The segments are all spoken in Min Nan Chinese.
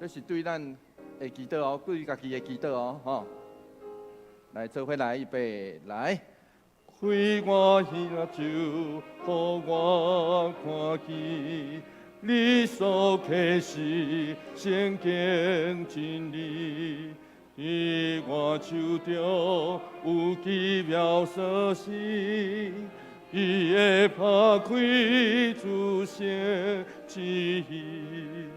這是對咱的祈禱哦，對家己的祈禱哦，吼。來，做伙來，預備，來。開我耳睭，予我看見你所啟示聖經真理，佇我手中有奇妙鎖匙，伊會拍開諸聖旨意，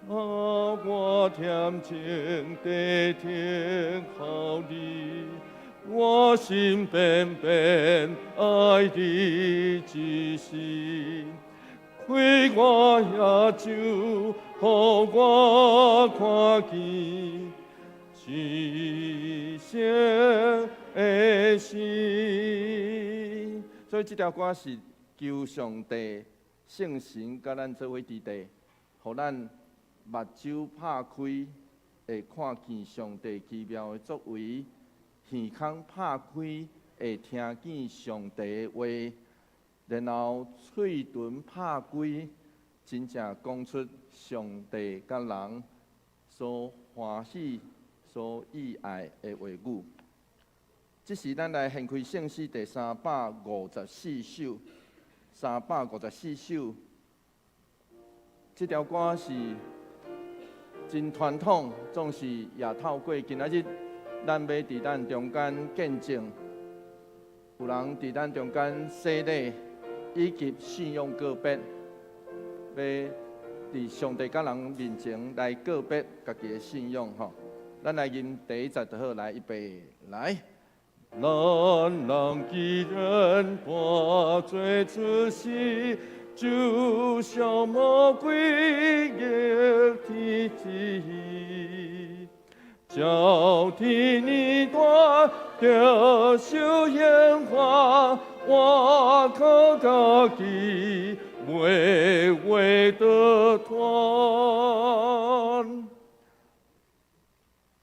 啊，我恬靜地聽候你。我心變變愛你之心，開我耳睭，予我看見至聖的心。所以這條歌是求上帝聖神佮咱做伙佇地，予咱目睭拍開，會看見上帝奇妙的作為；耳孔拍開，會聽見上帝的話；然後喙唇拍開，真正講出上帝佮人所歡喜、所意愛的話語。這時，咱來掀開聖詩第354首，三百五十四首。這條歌是真傳統，總是也透過今仔日，咱欲佇咱中間見證，有人佇咱中間洗禮以及信仰告別，欲佇上帝佮人面前來告別家己的信仰吼。咱來吟第一節就好，來，預備，來。咱人既然犯罪出世，就像魔鬼逆天旨意，照天年代著受刑罰，倚靠家己袂話得脫。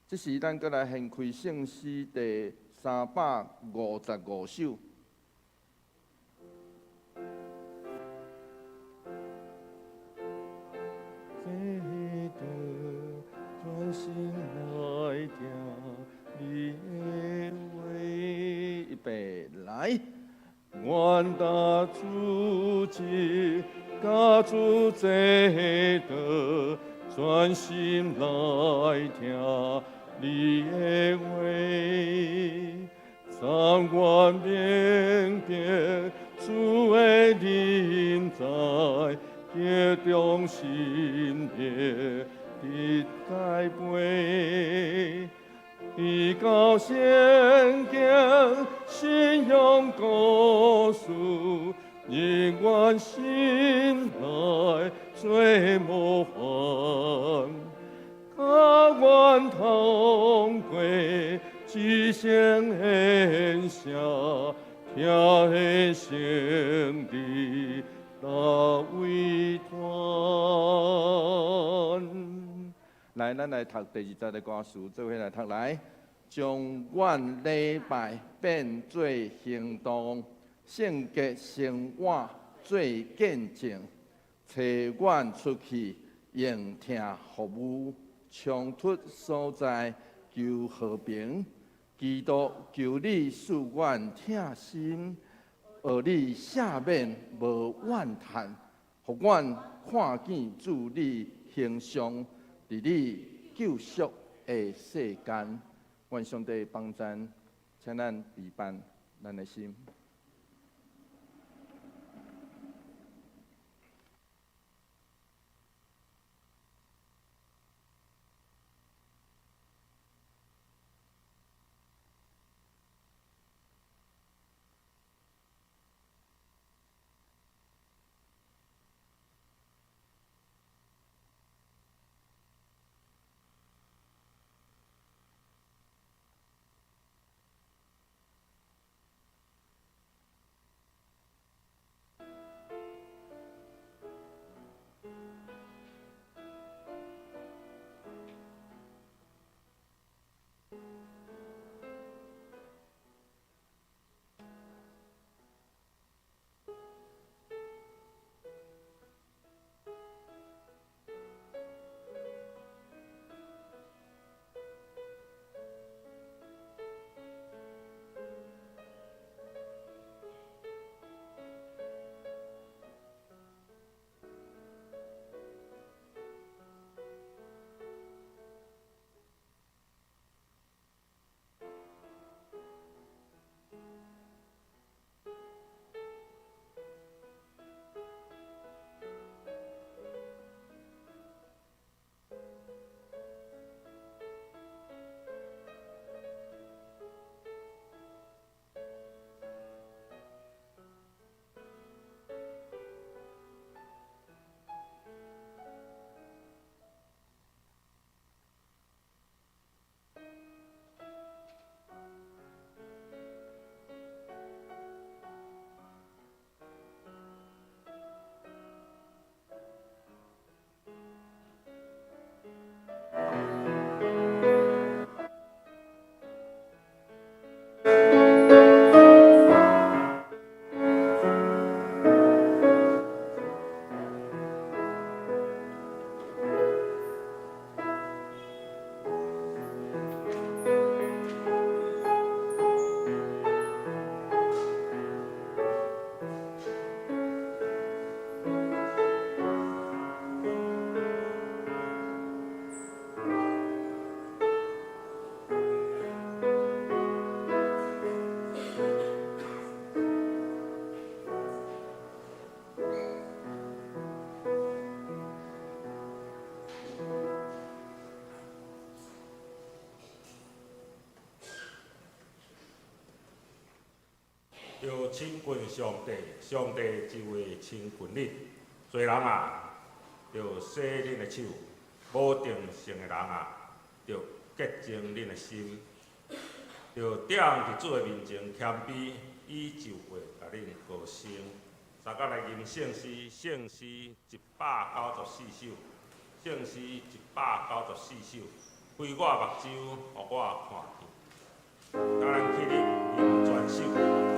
這時，咱閣來掀開聖詩第355首。專心來聽你的話，預備來。願大主祭佮主祭德，專心來聽你的話，怎願明白主的臨在，激動心靈得改變，依靠聖經信仰故事，永遠心內做模範。甘願通過至聖獻聲，聽彼聖智大偉傳。來，咱來讀第二節的歌詞，做伙來讀來。將阮禮拜變做行動，聖潔生活做見證，差阮出去應聽服務，衝突所在求和平。基督求你賜阮疼心，學你赦免無怨嘆，予阮看見主你形象，佇你救贖的世間。願上帝幫贊，請咱閉辦咱的心。著親近上帝，上帝就會親近恁。罪人啊，著洗恁的手；無定性的人啊，著潔淨恁的心。著踮佇主的面前謙卑，伊就會共恁高升。大家來吟聖詩，聖詩194首，聖詩194首，開我目睭，予我看見。請咱起立吟全首。啊，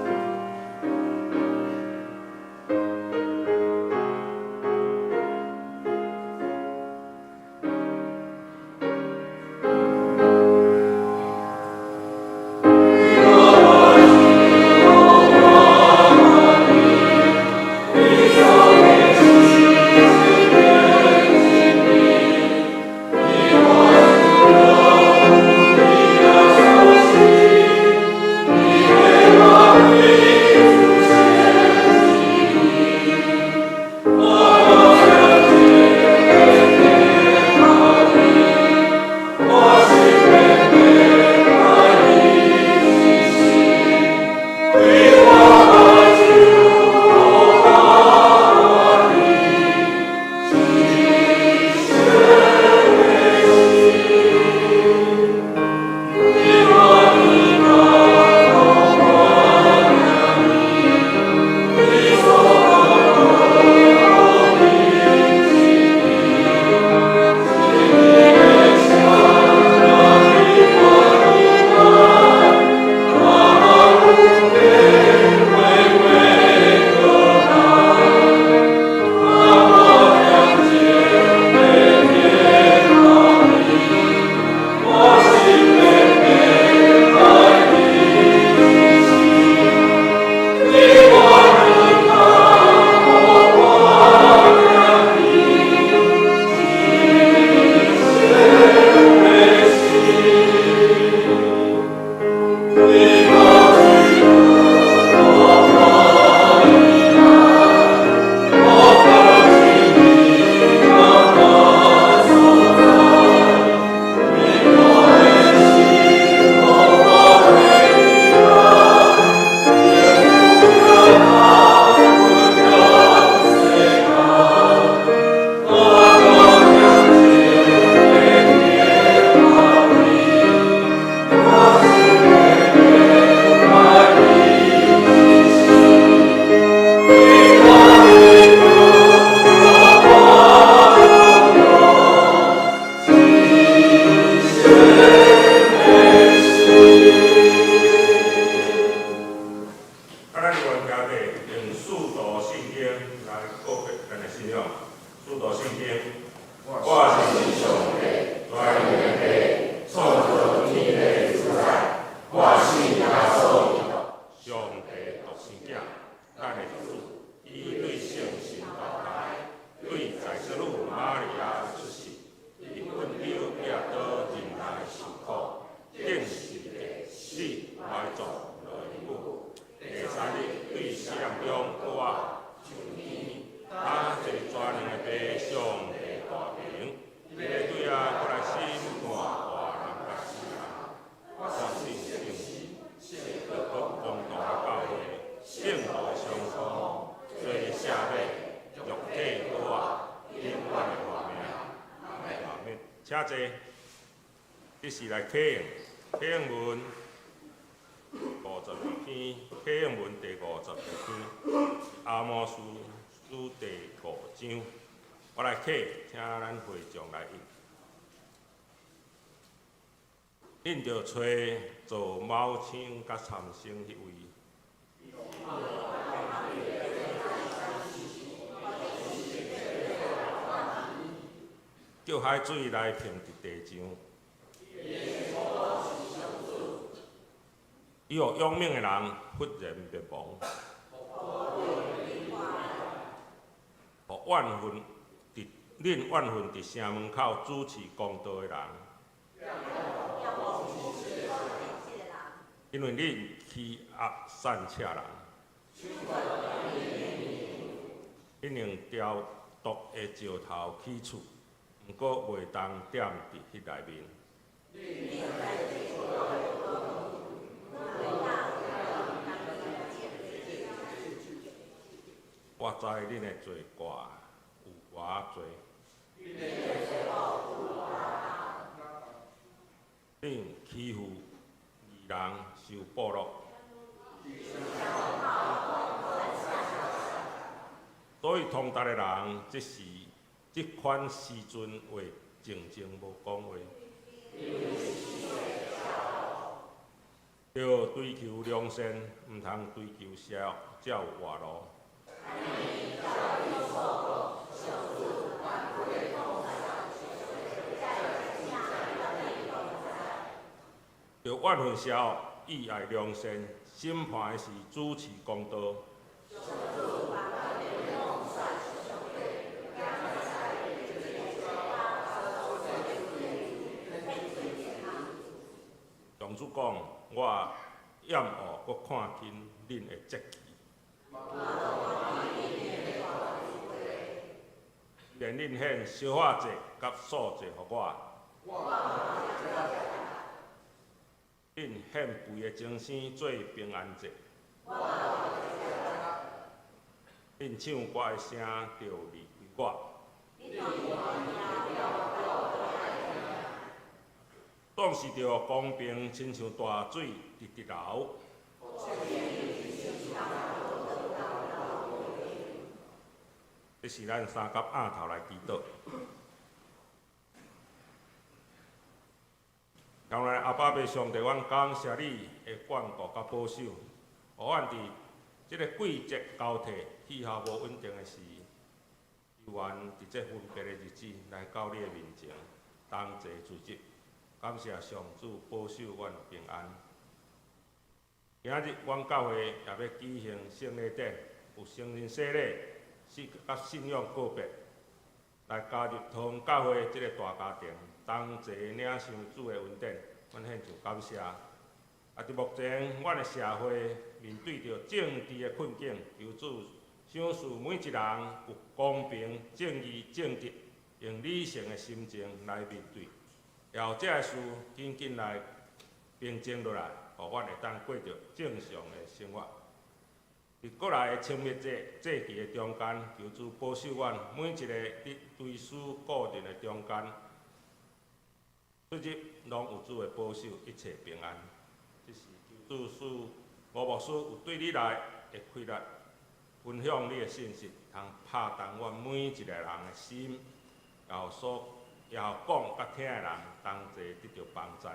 咱願兄弟用使徒信經來告白咱的信仰。使徒信經，我信上帝，全能的創造天地主宰，我信耶穌基督，上帝獨生子，咱的主，伊對聖神投胎，對在聖女瑪利亞出世，佇本丟彼拉多忍耐受苦，釘十字架，死埋葬落地府，第三日對死人中復活，升天，他坐全能的父上帝大爿，伊欲對遐閣來審判活人佮死人。我信聖神，基督公同的教會，聖徒的相通，罪赦免，肉體復活，永遠的活命。阿們。請坐。這是來啟應，啟應文52篇，啟應文第52篇，阿摩司書第五章。我來啟，請咱會眾來應。恁著找做貓槍佮參孫彼位。叫海水來評佇地上。伊予勇猛的人忽然滅亡，予怨恨佇恁怨恨佇城門口主持公道的人，因為恁欺壓散赤人，恁用雕琢的石頭起厝，毋過袂當踮佇彼內面。知恁的罪過有偌濟。恁欺負義人受報樂。所以通達的人，這時這款時陣會靜靜無講話。著追求良善，毋通追求邪惡，才有活路。著怨恨邪惡，意愛良善，審判的時主持公道。上主講：我厭惡閣看輕恁的節期。既然恁獻燒化祭佮素祭予我，恁獻肥的精牲做平安祭，恁唱歌的聲著離開我。總是著公平，親像大水直直流。這是咱三甲鴨頭來祈禱。親愛阿爸父上帝，阮感謝你的眷顧佮保守，予阮佇這个季節交替、氣候無穩定的時，猶原佇這分別的日子來到你的面前，同齊聚集。感謝上主保守阮平安。今仔日，阮教會也欲舉行聖禮典，有成人洗禮，是佮信仰告別，來加入桃園教會這个大家庭，同齊領受主的恩典，阮獻上感謝。啊，佇目前，阮的社會面對著政治的困境，求主賞賜每一人有公平、正義、正直，用理性的心情來面對。後這个事緊緊來平靜落來，予阮會當過著正常的生活。佇國內的清明節節期的中間，求主保守阮每一个佇追思故人的中間，出入攏有主的保守，一切平安。這是求主賜吳牧師有對你來的氣力，分享你的信息，通拍動阮每一个人的心，也予所也予講佮聽的人同齊得著幫贊。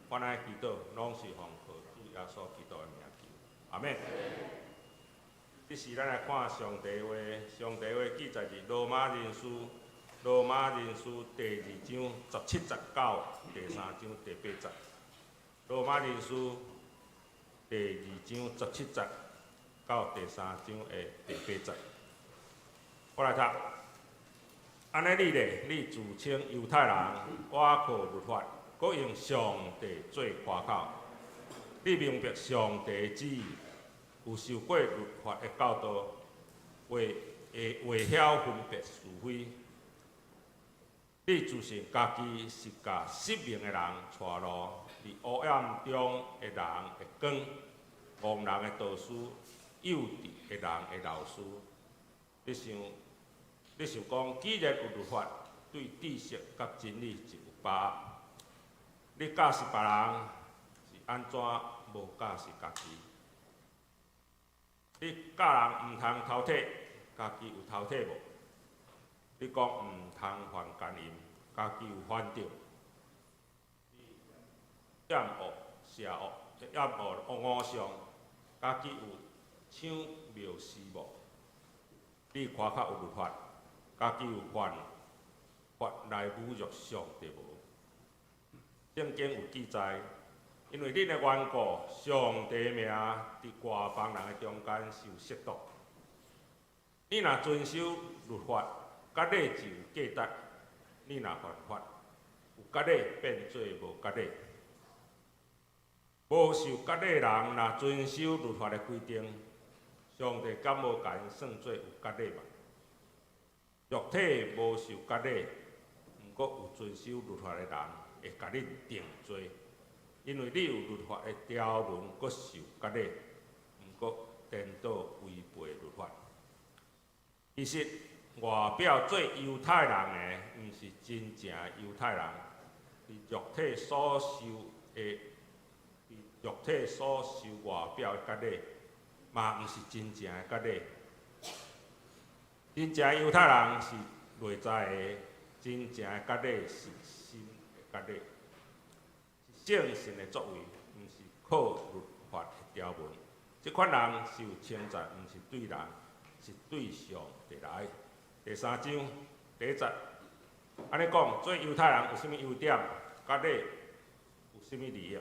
阮愛祈禱，攏是奉靠主耶穌基督的名求，阿們。這時咱來看上帝話，上帝話記載佇羅馬人書，羅馬人書第二章十七節到第三章第八節。羅馬人書第二章十七節到第三章的第八節。我來讀。按呢你咧，你自稱猶太人，倚靠律法，閣用上帝做誇口。你明白上帝旨意，有受過律法的教導，會會會曉分別是非。你自信家己是共失明的人帶路，佇黑暗中的人的光，戇人的導師，幼稚的人的老師。你想，你想講，既然有律法，對知識佮真理就有把握。你教示別人是按怎無教示家己？你教人毋通偷提，家己有偷提無？你講毋通犯姦淫，家己有犯著？你厭惡邪惡，厭惡偶像，家己有搶繆斯無？你誇口有律法，家己有犯法來侮辱上帝無？聖經有記載，因為恁的緣故，上帝名佇外邦人的中間受褻瀆。你若遵守律法，割禮就有價值；你若犯法，有割禮變做無割禮。無受割禮人若遵守律法的規定，上帝敢無共𪜶算做有割禮嗎？肉體無受割禮，毋過有遵守律法的人，會共恁定罪，因為你有律法的條文，閣受割禮，毋過顛倒違背律法。其實外表做猶太人的，毋是真正猶太人，佇肉體所受的，佇肉體所受外表的割禮，嘛毋是真正的割禮。真正猶太人是內在的，真正的割禮是心的割禮，是聖神的作為，毋是靠律法的條文。這款人受稱讚，毋是對人，是對上帝來。第三章第一節，按呢講，做猶太人有啥物優點？割禮有啥物利益？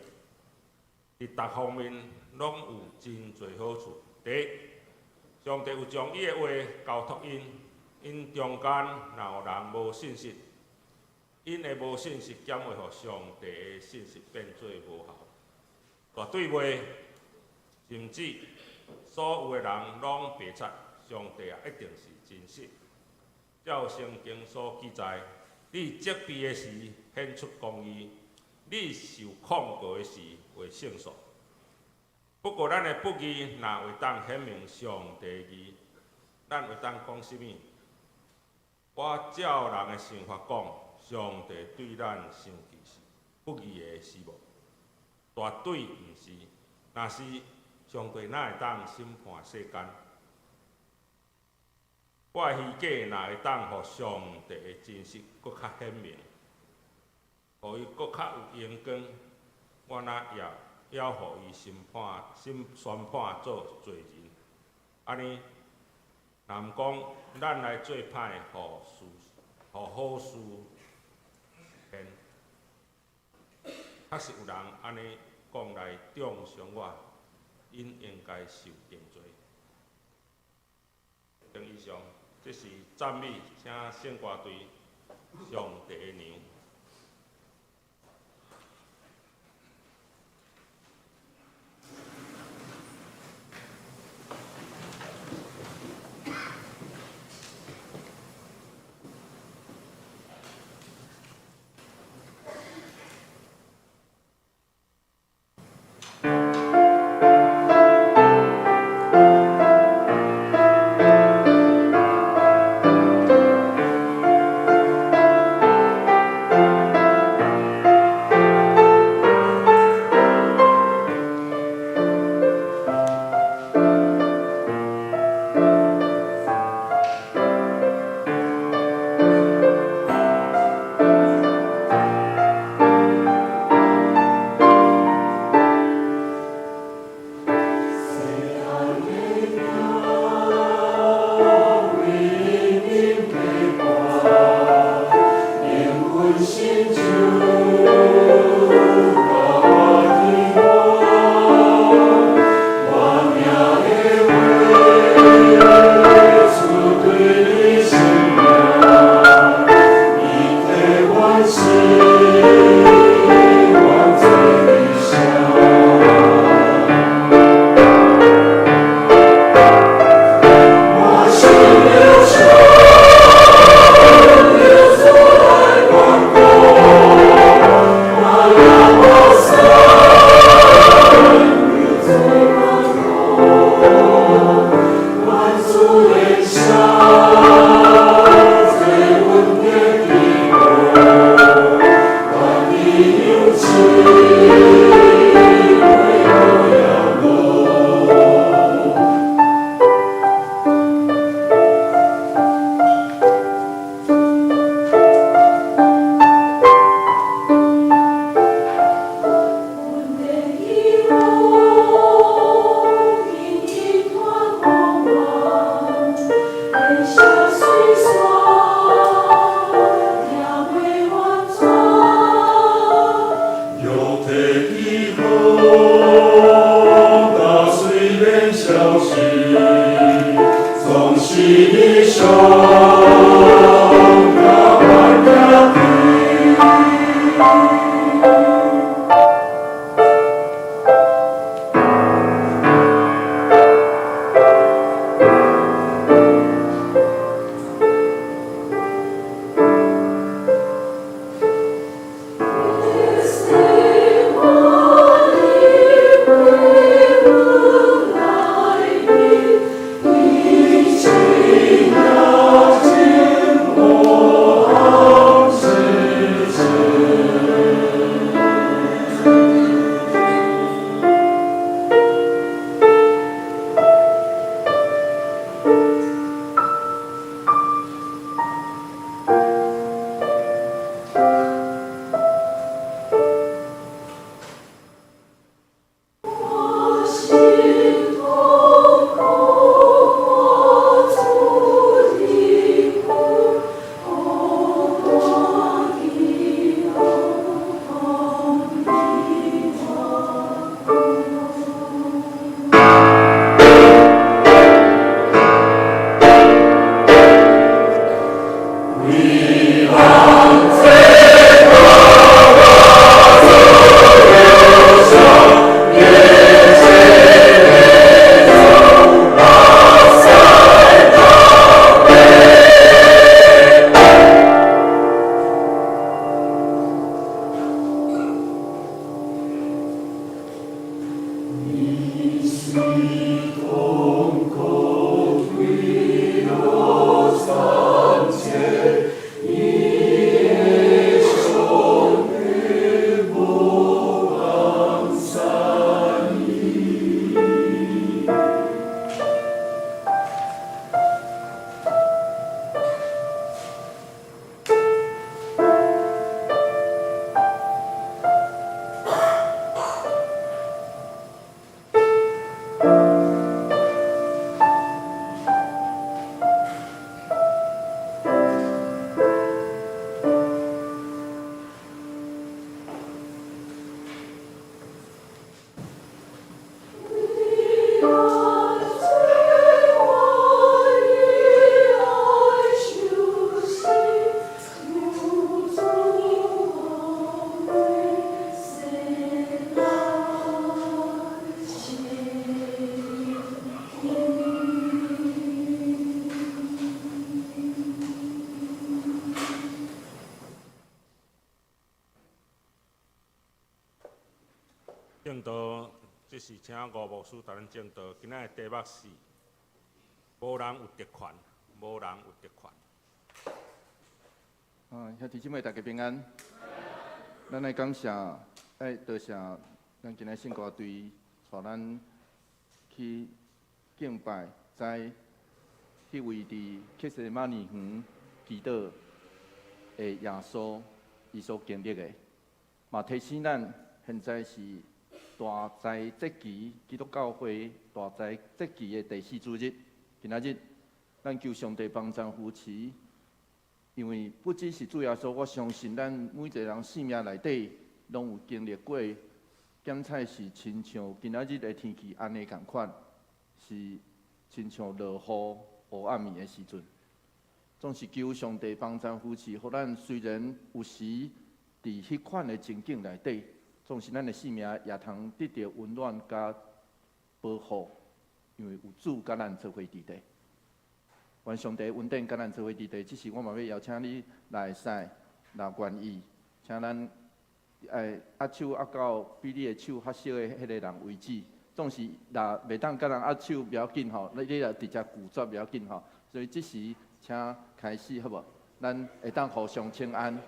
佇逐方面攏有真濟好處。第一，上帝有將伊的話交託𪜶，𪜶中間若有人無信實，𪜶的無信實敢會予上帝的信實變做無效？絕對袂，甚至所有的人攏白賊，上帝也一定是真實。照聖經所記載，你責備的時顯出公義，你受控告的時會勝訴。不過，咱的不義若會當顯明上帝義，咱會當講啥物？我照人的想法講，上帝對咱傷歧視，不義的是無？絕對毋是。若是上帝哪會當審判世間？我的虛假若會當予上帝的真實閣較顯明，予伊閣較有榮光，我哪會猶予伊審判、審宣判做罪人？按呢，若毋講咱來做歹，予事，予好事現，確實有人按呢講來中傷我，𪜶應該受定罪。等以上，這是讚美，請聖歌隊上帝的羊。证道，这是请吴牧师带咱证道。今仔的题目是：无人有特权，无人有特权。啊，兄弟姊妹，大家平安。咱来感谢，爱多谢咱今仔圣歌队带咱去敬拜，在彼位伫客西马尼园祈祷的耶稣，伊所经历的，嘛提醒咱现在是大斋节期，基督教会大斋节期的第四主日，今仔日咱求上帝帮助扶持，因为不只是主耶稣，我相信咱每一个人生命内底拢有经历过，检测是亲像今仔日的天气按呢仝款，是亲像落雨乌暗暝的时阵，总是求上帝帮助扶持，予咱虽然有时伫彼款的情景内底，总是咱的生命也通得到温暖佮保护，因为有主佮咱做伙伫佇。愿上帝恩典佮咱做伙伫佇，只是我嘛欲邀请你来会使，若愿意，请咱握手握到比你的手较熟的彼个人为止。总是若袂当佮人握手袂要紧吼，你若直接拒绝袂要紧吼。所以这时请开始好无？咱会当互相请安。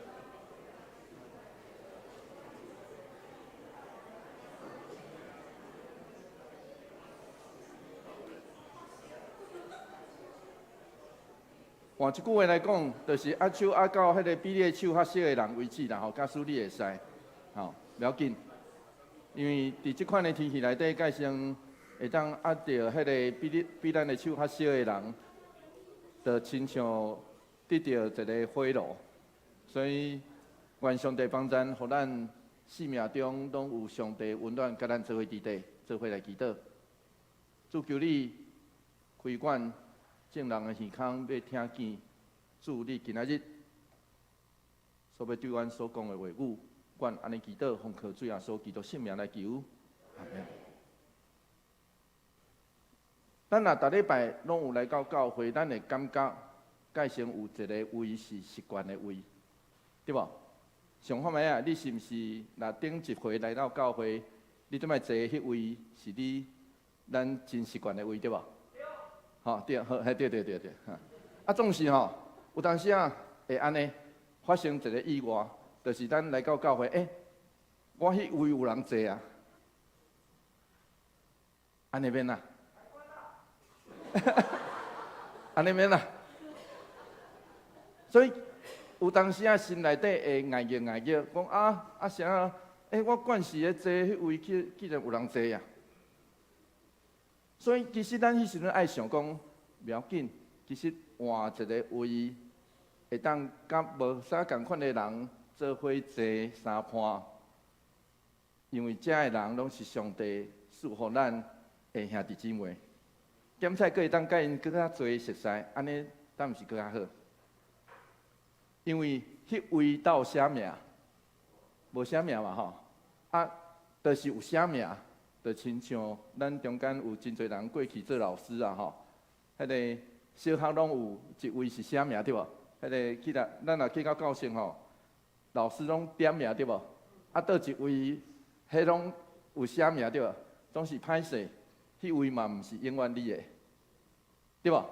换一句话来讲，就是握手握到彼个比你的手较熟的人为止啦吼，假使你会使，吼，袂要紧。因为伫这款的天气内底，盖先会当握著彼个比咱的手较熟的人，就亲像得著一个火炉。所以，愿上帝帮咱，予咱生命中拢有上帝温暖，佮咱做伙伫佇，做伙来祈祷。主求你开阮众人的耳孔，欲听见主你今仔日所欲对阮所讲的话语。阮按呢祈祷，奉靠主耶稣基督圣名来求，阿们。咱若逐礼拜拢有来到教会，咱会感觉盖先有一个位是习惯的位，对无？想看觅啊，你是毋是若顶一回来到教会，你这摆坐的彼位是你咱真习惯的位，对无？吼，对，好，嘿，对对对对，哈。啊，总是吼，有当时啊会按呢发生一个意外，就是咱来到教会，欸，我彼位有人坐啊，按呢免啊，按呢免啊。所以有当时啊，心内底会礙熱礙熱，講啊啊啥？欸，我慣勢咧坐彼位，去竟然有人坐啊。所以其實咱彼時陣愛想講，袂要緊，其實換一個位，會當佮無啥仝款的人做伙坐相伴，因為遮的人攏是上帝賜予咱的兄弟姊妹，檢菜閣會當佮𪜶閣較濟熟似，按呢敢毋是閣較好？因為彼位斗寫名，無寫名嘛吼，啊，就是有寫名。就親像咱中間有真濟人過去做老師啊吼，彼個小學攏有一位是寫名對無？彼個去啦，咱若去到教室吼，老師攏點名對無？啊，佗一位，彼攏有寫名對無？總是歹勢，彼位嘛毋是永遠你的，對無？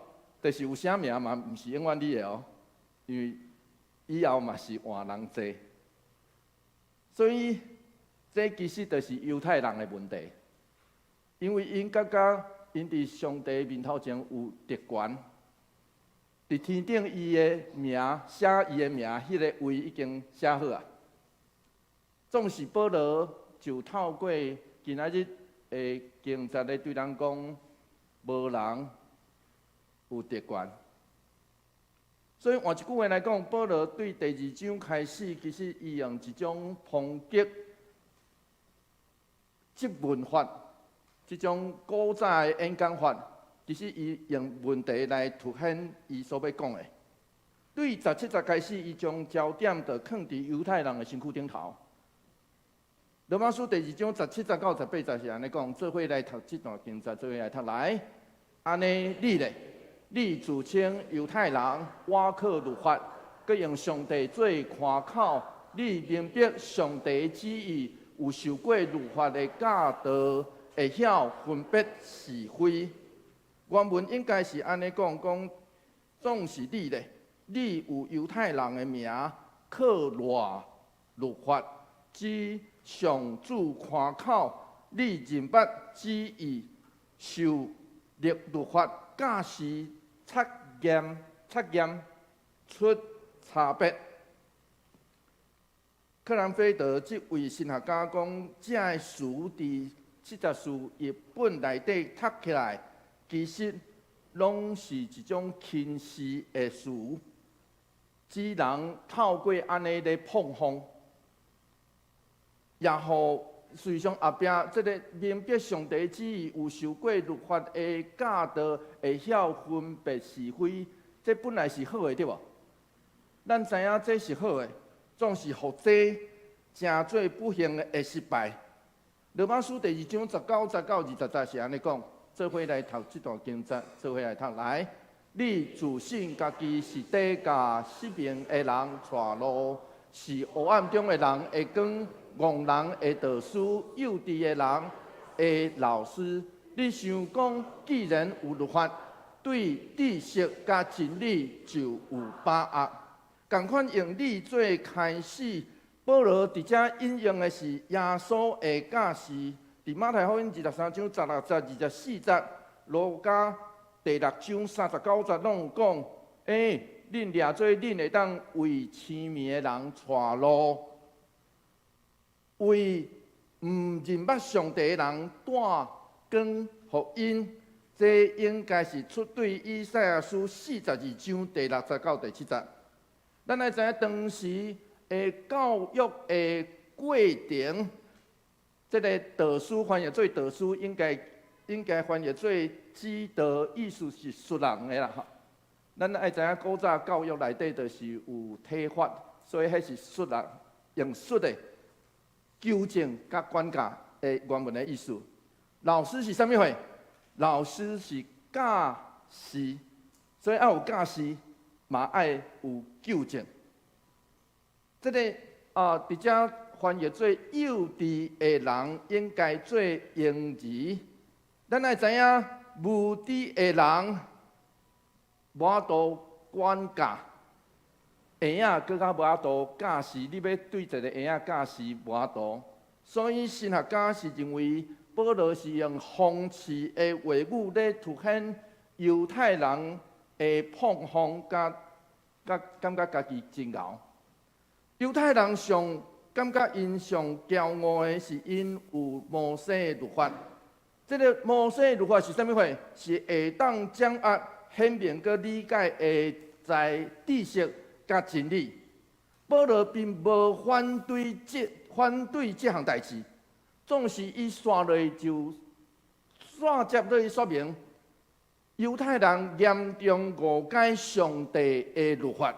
就是有寫名嘛，毋是永遠你的哦，因為以後嘛是換人坐。所以這其實就是猶太人的問題，因為𪜶感覺𪜶佇上帝面頭前有特權，佇天頂伊的名寫伊的名，彼個位已經寫好啊。總是保羅就透過今仔日的經節咧對咱講，無人有特權。所以換一句話來講，保羅對第二章開始，其實伊用一種抨擊質問法，這種古早的演講法，其實伊用問題來凸顯伊所欲講的。對17節開始，伊將焦點就囥佇猶太人的身軀頂頭。羅馬書第二章17節到18節是按呢講，做伙來讀這段經節，做伙來讀來。按呢，你咧，你自稱猶太人，倚靠律法，閣用上帝做誇口，你明白上帝旨意，有受過律法的教導，會曉分別是非。原文應該是按呢講，講總是你咧，你有猶太人的名，靠賴律法之上主誇口，你認捌旨意，受立律法教示察驗察驗出差別。克蘭菲德這位神學家講，這个詞佇74譯本內底讀起來，其實攏是一種輕視的詞，只能透過按呢咧膨風。也予隨上後壁這个明白上帝旨意，有受過律法的教導，會曉分別是非，這本來是好的，對無？咱知影這是好的，總是予這成做不幸的失敗。羅馬書第二章19節到20節是按呢講，做伙來讀這段經節，做伙來讀來。你自信家己是佇教失明的人帶路，是黑暗中的人的光，戇人的導師，幼稚的人的老師。你想講，既然有律法，對知識佮真理就有把握。仝款用你做開始，保羅佇遮引用的是耶穌的教示，佇馬太福音23章16節、24節，路加第六章39節攏有講，恁掠做恁會當為痴迷的人帶路，為毋認捌上帝的人帶光福音。這應該是出對以賽亞書42章第六節到第七節。咱愛知影當時的教育的過程，這个導師翻譯做導師，應該翻譯做指導，意思是訓人的啦吼。咱愛知影古早教育內底就是有體罰，所以彼是訓人，用訓的糾正佮管教的原文的意思。老師是啥物貨？老師是教師，所以愛有教師，嘛愛有糾正。這个啊，佇遮翻譯做幼稚的人應該做嬰兒。咱愛知影無知的人無法度管教，嬰仔閣較無法度教示。你欲對一个嬰仔教示無法度，所以神學家是認為保羅是用諷刺的話語咧凸顯猶太人的膨風，佮佮感覺家己真𠢕。猶太人上感覺𪜶上驕傲的是𪜶有摩西的律法。這个摩西的律法是啥物貨？是會當掌握、顯明閣理解的在知識佮真理。保羅並無反對這項代誌，總是伊紲落就紲接落去說明，猶太人嚴重誤解上帝的律法。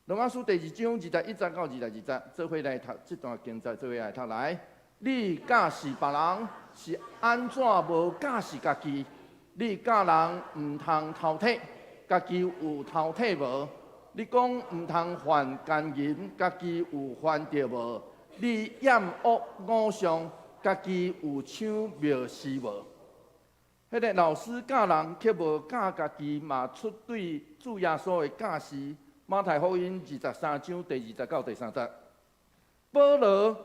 羅馬書第二章21節到22節，做伙來讀這段經節，做伙來讀來。你教示別人是按怎無教示家己？你教人毋通偷提，家己有偷提無？你講毋通犯姦淫，家己有犯著無？你厭惡偶像，家己有搶廟司無？彼個老師教人，卻無教家己，嘛出對主耶穌的教示。馬太福音23章第20到第3節。保羅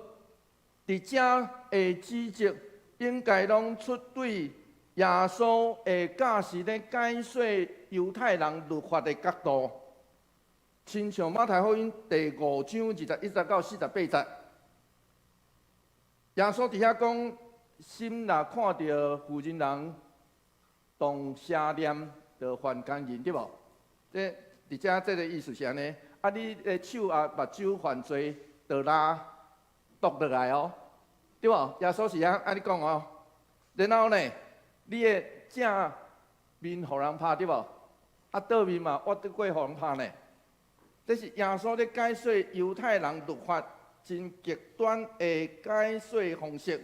佇遮的指責，應該攏出對耶穌的教示咧解說猶太人律法的角度。親像馬太福音第5章21節到48節，耶穌佇遐講：心若看著婦人人動邪念，就犯姦淫，對無？這佇遮這个意思是按呢。啊，你的手啊目睭犯罪，就來剁落來哦，對無？耶穌是按呢講哦。然後呢，你的正面予人拍，對無？啊，倒面嘛，挖得過予人拍呢。這是耶穌咧解說猶太人律法真極端的解說方式。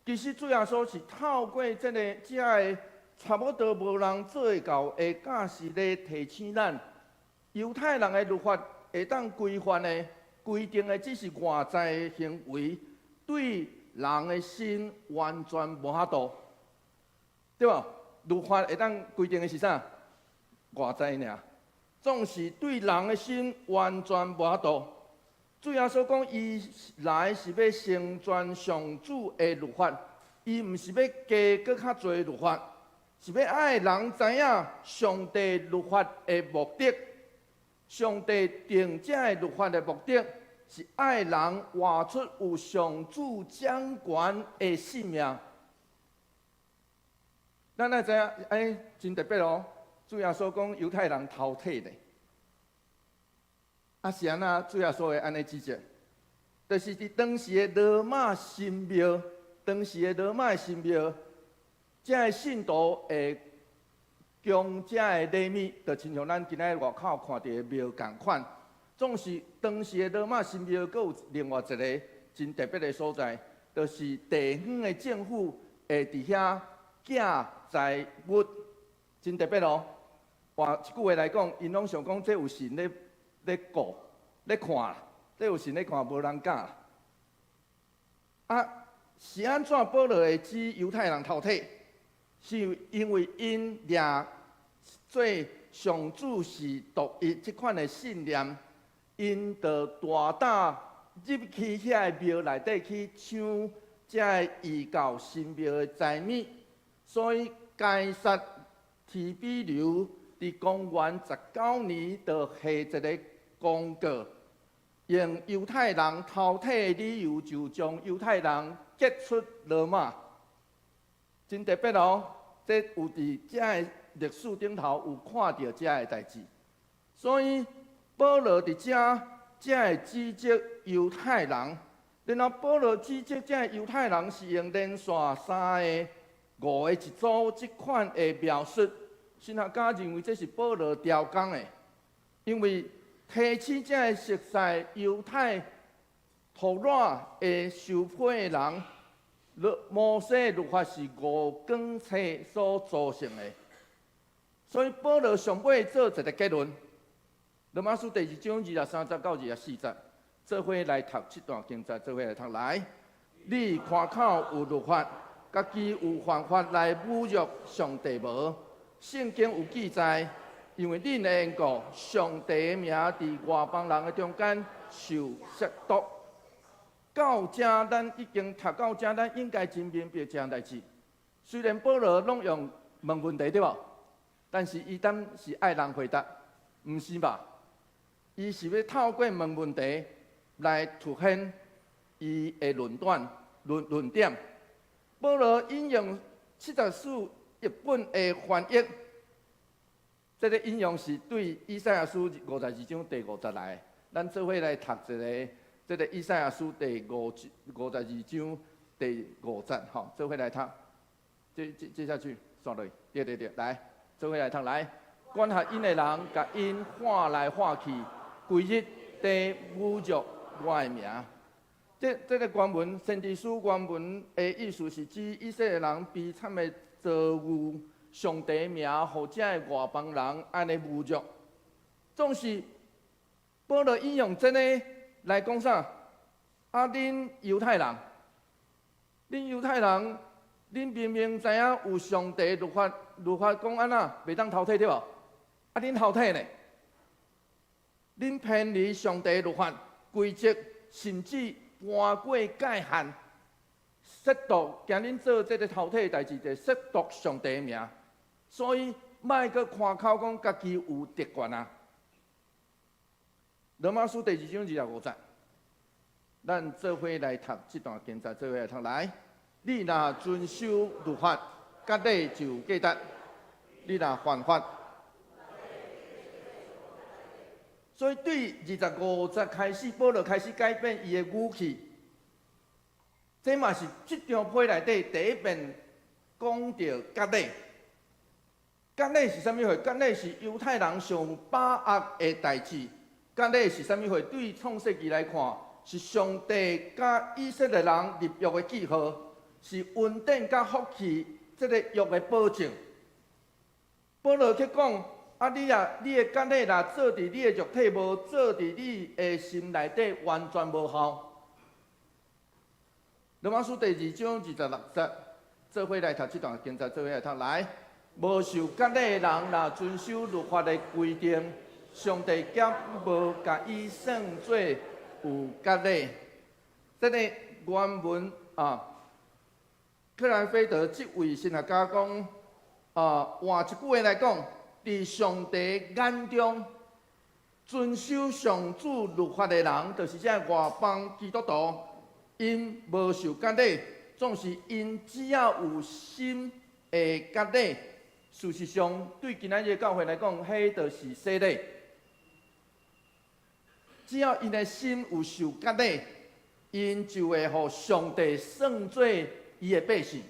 其實主耶穌是透過這个遮个差不多無人做會到的教示咧提醒咱，猶太人的律法會當規範的規定的只是外在的行為，對人的心完全無法度，對無？律法會當規定的是啥？外在爾。總是對人的心完全無法度。主耶穌講，伊來是欲成全上主的律法，伊毋是欲加閣較濟律法，是欲愛人知影上帝律法的目的。上帝定這个律法的目的，是愛人活出有上主掌權的性命。咱愛知影，欸，真特別哦。主耶穌講猶太人偷提的，啊是按怎？主耶穌會按呢指責，就是佇當時的羅馬神廟，當時的羅馬神廟，這个信徒會供這个禮物，就親像咱今仔外口看著的廟仝款。總是當時的羅馬神廟，閣有另外一个真特別的所在，就是地方的政府會佇遐寄財物，真特別哦。換一句話來講，𪜶攏想講這有神咧顧、咧看，這有神咧看，無人敢。啊，是按怎保羅會指猶太人偷提？是因為𪜶掠做上主是獨一這款的信念，𪜶就大膽入去遐个廟內底去搶這个異教神廟的財物，所以該撒提比留佇公元19年就下一个公告，用猶太人偷提的理由，就將猶太人趕出羅馬。真特別哦，這有佇這个歷史頂頭有看著這个代誌，所以保羅佇遮才會指責猶太人，然後保羅指責這个猶太人是用連續三个五个一組這款的描述。神學家認為這是保羅調工的，因為提醒這个熟悉猶太托拉的受批的人，摩西律法是五卷冊所組成的，所以保羅上尾做一个結論。羅馬書第2章23節到24節，做伙來讀這段經節，做伙來讀來。你誇口有律法，家己有犯法來侮辱上帝無？聖經有記載，因為恁的緣故，上帝的名佇外邦人的中間受褻瀆。到這，咱已經讀到這，咱應該真明白這項代誌。雖然保羅攏用問問題對無？但是伊當是愛人回答，毋是吧？伊是欲透過問問題來凸顯伊的論斷、論點。保羅引用74譯本的翻譯，這个引用是對以賽亞書52章第5節來的。咱做伙來讀一个，這个以賽亞書第52章第5節，吼，做伙來讀。接下去，煞落去，對對對，來，做伙來讀來。管轄𪜶的人，共𪜶喊來喊去，規日佇侮辱我的名。這个原文，先知書原文的意思是指以色列人悲慘的遭遇，上帝名予這个外邦人按呢侮辱。總是保羅引用這个來講啥？啊，恁猶太人，恁猶太人，恁明明知影有上帝律法，律法講按怎，袂當偷提對無？啊，恁偷提呢？恁偏離上帝律法規則，甚至搬過界限，褻瀆，驚恁做這个偷提的代誌，就褻瀆上帝的名。所以莫閣誇口講家己有特權啊！羅馬書第二章25節，咱做伙來讀這段經節，做伙來讀來。你若遵守律法，割禮就有價值；你若犯法，所以對25節開始，保羅開始改變伊的語氣。這嘛是這張批內底第一遍講著割禮。割禮是啥物貨？割禮是猶太人上有把握的代誌。割禮是啥物貨？對創世記來看，是上帝佮以色列人立約的記號，是恩典佮福氣這个約的保證。保羅去講：啊，你啊，你的割禮若做佇你的肉體，無做佇你的心內底，完全無效。羅馬書第二章26節，做伙來讀這段經節，做伙來讀來。無受割禮的人，若遵守律法的規定，上帝敢無共伊算做有割禮。這个原文啊，克蘭菲德這位神學家講，啊，換一句話來講，佇上帝眼中，遵守上主律法的人，就是這外邦基督徒，𪜶無受割禮，總是𪜶只要有心的割禮。事實上，對今仔日教會來講，彼就是洗禮。只要𪜶的心有受割禮，𪜶就會予上帝算做伊的百姓。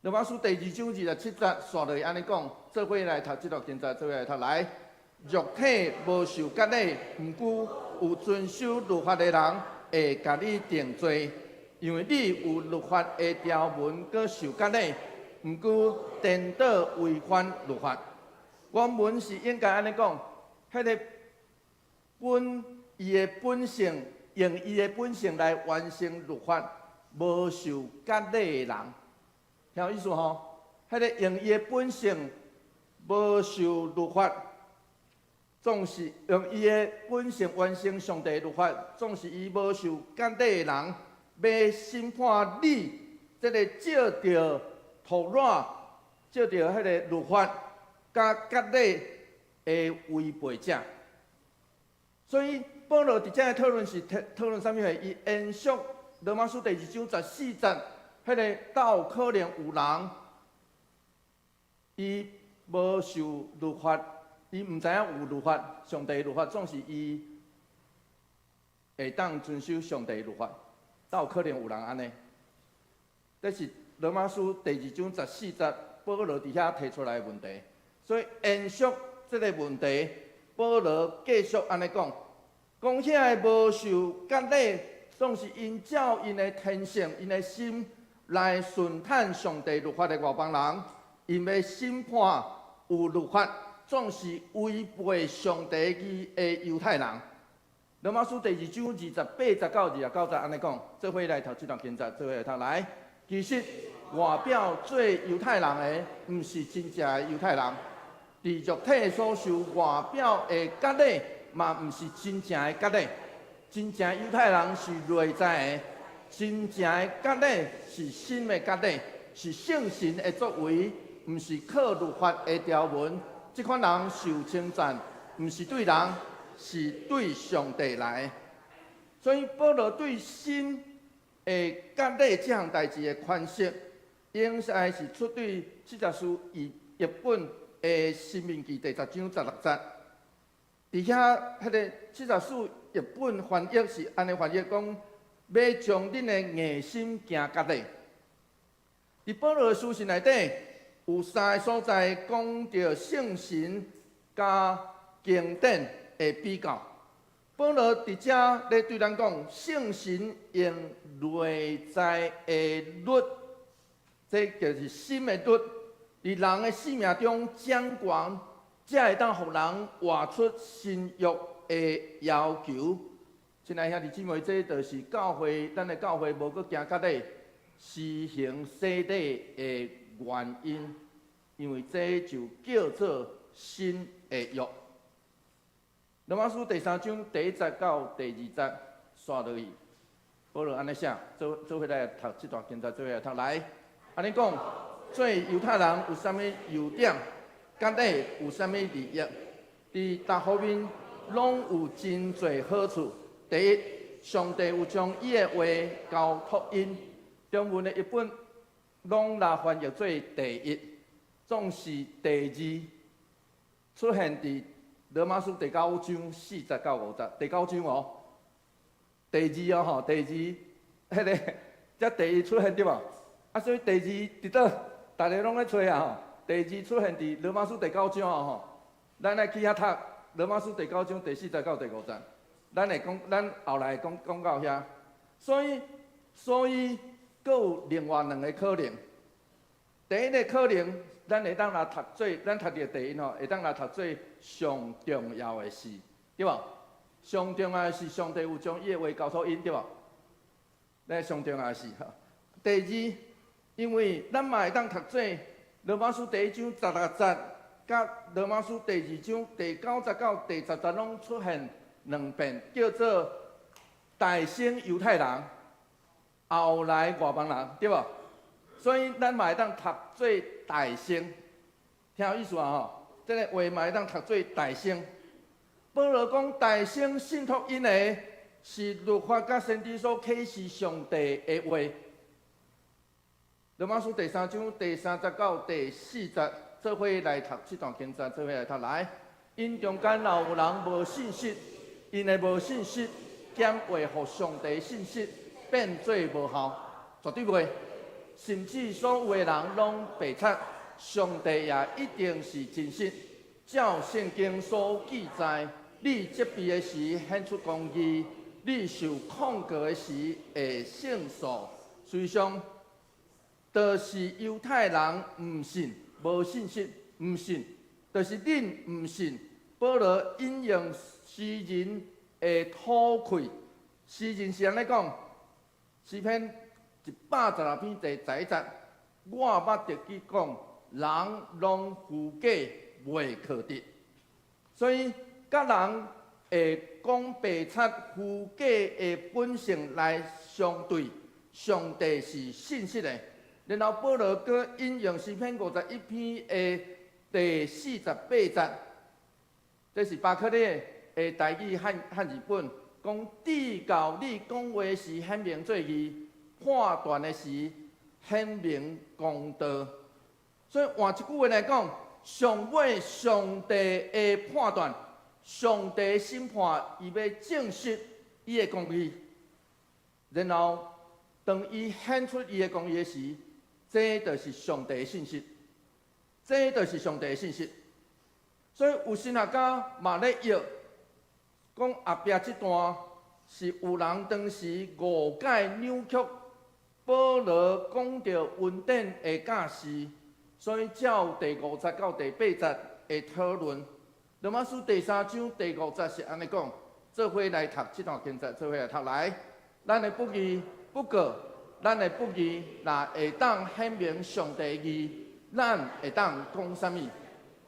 羅馬書第二章27節，紲落去按呢講，做伙來讀這段經節，做伙來讀來。肉體無受割禮，毋過有遵守律法的人，會共你定罪，因為你有律法的條文，閣受割禮，毋過顛倒違反律法。原文是應該按呢講，彼个本伊的本性，用伊的本性來完成律法，無受割禮的人，聽有意思吼？彼个用伊的本性無受律法，總是用伊的本性完成上帝律法，總是伊無受割禮的人，欲審判你，這个照著托拉，照著彼个律法佮割禮的違背者。所以保羅佇這个討論是討論啥物貨？伊延續羅馬書第二章14節，彼个敢有可能有人，伊無受律法，伊毋知影有律法，上帝律法，總是伊會當遵守上帝律法，敢有可能有人按呢？這是羅馬書第二章十四節，保羅佇遐提出來的問題。所以延續這個問題，保羅繼續按呢講，講遐个無受割禮，總是𪜶照𪜶的天性、𪜶的心來順趁上帝律法的外邦人，𪜶欲審判有律法，總是違背上帝義的猶太人。羅馬書第二章28節到29節按呢講，做伙來讀這段經節，做伙來讀來。其實外表做猶太人的，毋是真正的猶太人；佇肉體所受外表的割禮，嘛毋是真正的割禮。真正猶太人是內在的，真正的割禮是心的割禮，是聖神的作為，毋是靠律法的條文。這款人受稱讚，毋是對人，是對上帝來的。所以保羅對心的割禮這項代誌的詮釋，應該是出對七十士譯本的申命記第十章16節。佇遐，彼个七十士譯本翻譯是按呢翻譯講：欲將恁的硬心行割禮。佇保羅的書信內底，有三个所在講著聖神佮經典的比較。保羅佇遮咧對咱講，聖神用內在的律，這就是心的律，佇人的生命中掌權，才會當予人活出新約的要求。親愛兄弟姊妹，這就是教會，咱的教會無閣行割禮，施行洗禮的原因，因為這就叫做新的約。羅馬書第三章第一節到第二節，煞落去，保羅按呢寫，做做伙來讀這段經節，做伙來讀來。按呢講，做猶太人有啥物優點？割禮有啥物利益？佇逐方面攏有真濟好處。第一，上帝有將伊的話交託𪜶，中文的譯本攏來翻譯做第一，總是第二出現佇羅馬書第九章四節到五節，第九章哦，第二哦吼，第二，彼个才第一出現對無？啊，所以第二佇佗？逐家攏咧揣啊吼。第二出現佇羅馬書第九章哦吼，咱愛去遐讀羅馬書第九章第四節到第五節，咱會講，咱後來會講講到遐。所以，所以，閣有另外兩个可能。第一个可能，咱會當來讀做，咱讀著第一吼，會當來讀做上重要的事，對無？上重要的是上帝有將伊的話交託𪜶，對無？那上重要的事吼。第二，因為咱嘛會當讀做羅馬書第一章十六節，佮羅馬書第二章第九節到第十節攏出現兩遍，叫做大先猶太人，後來外邦人，對無？所以咱嘛會當讀做大先，聽有意思啊吼？這个話嘛會當讀做大先。保羅講大先信託𪜶的是律法佮先知所啟示上帝的話。羅馬書第三章第三節到第四節，做伙來讀這段經節，做伙來讀來。𪜶中間若有人無信實，𪜶的無信實，減會予上帝信實變做無效，絕對袂。甚至所有的人攏白賊，上帝也一定是真實。照聖經所記載，你責備的時顯出公義，你受控告的時會勝訴。事實上，就是猶太人毋信，無信心，毋信，就是恁毋信。保羅引用詩人的吐氣，詩人是按呢講，詩篇116篇第11節，我捌得去講，人攏虛假，袂可得。所以，佮人會講白賊虛假的本性來相對，上帝是信實的。然後保羅閣引用詩篇51篇的第48節，這是巴克禮的台語漢漢字本，講至到你講話時顯明做義，判斷的時顯明公道。所以換一句話來講，上尾上帝的判斷，上帝審判，伊欲證實伊的公義。然後當伊顯出伊的公義的時，這就是上帝的信實，這就是上帝的信實。所以有神學家嘛咧臆，講後壁這段是有人當時誤解扭曲保羅講著恩典的教示，所以才有第五節到第八節的討論。羅馬書第三章第五節是按呢講，做伙來讀這段經節，做伙來讀來。咱的不義，不過咱的不義，若會當顯明上帝義，咱會當講啥物？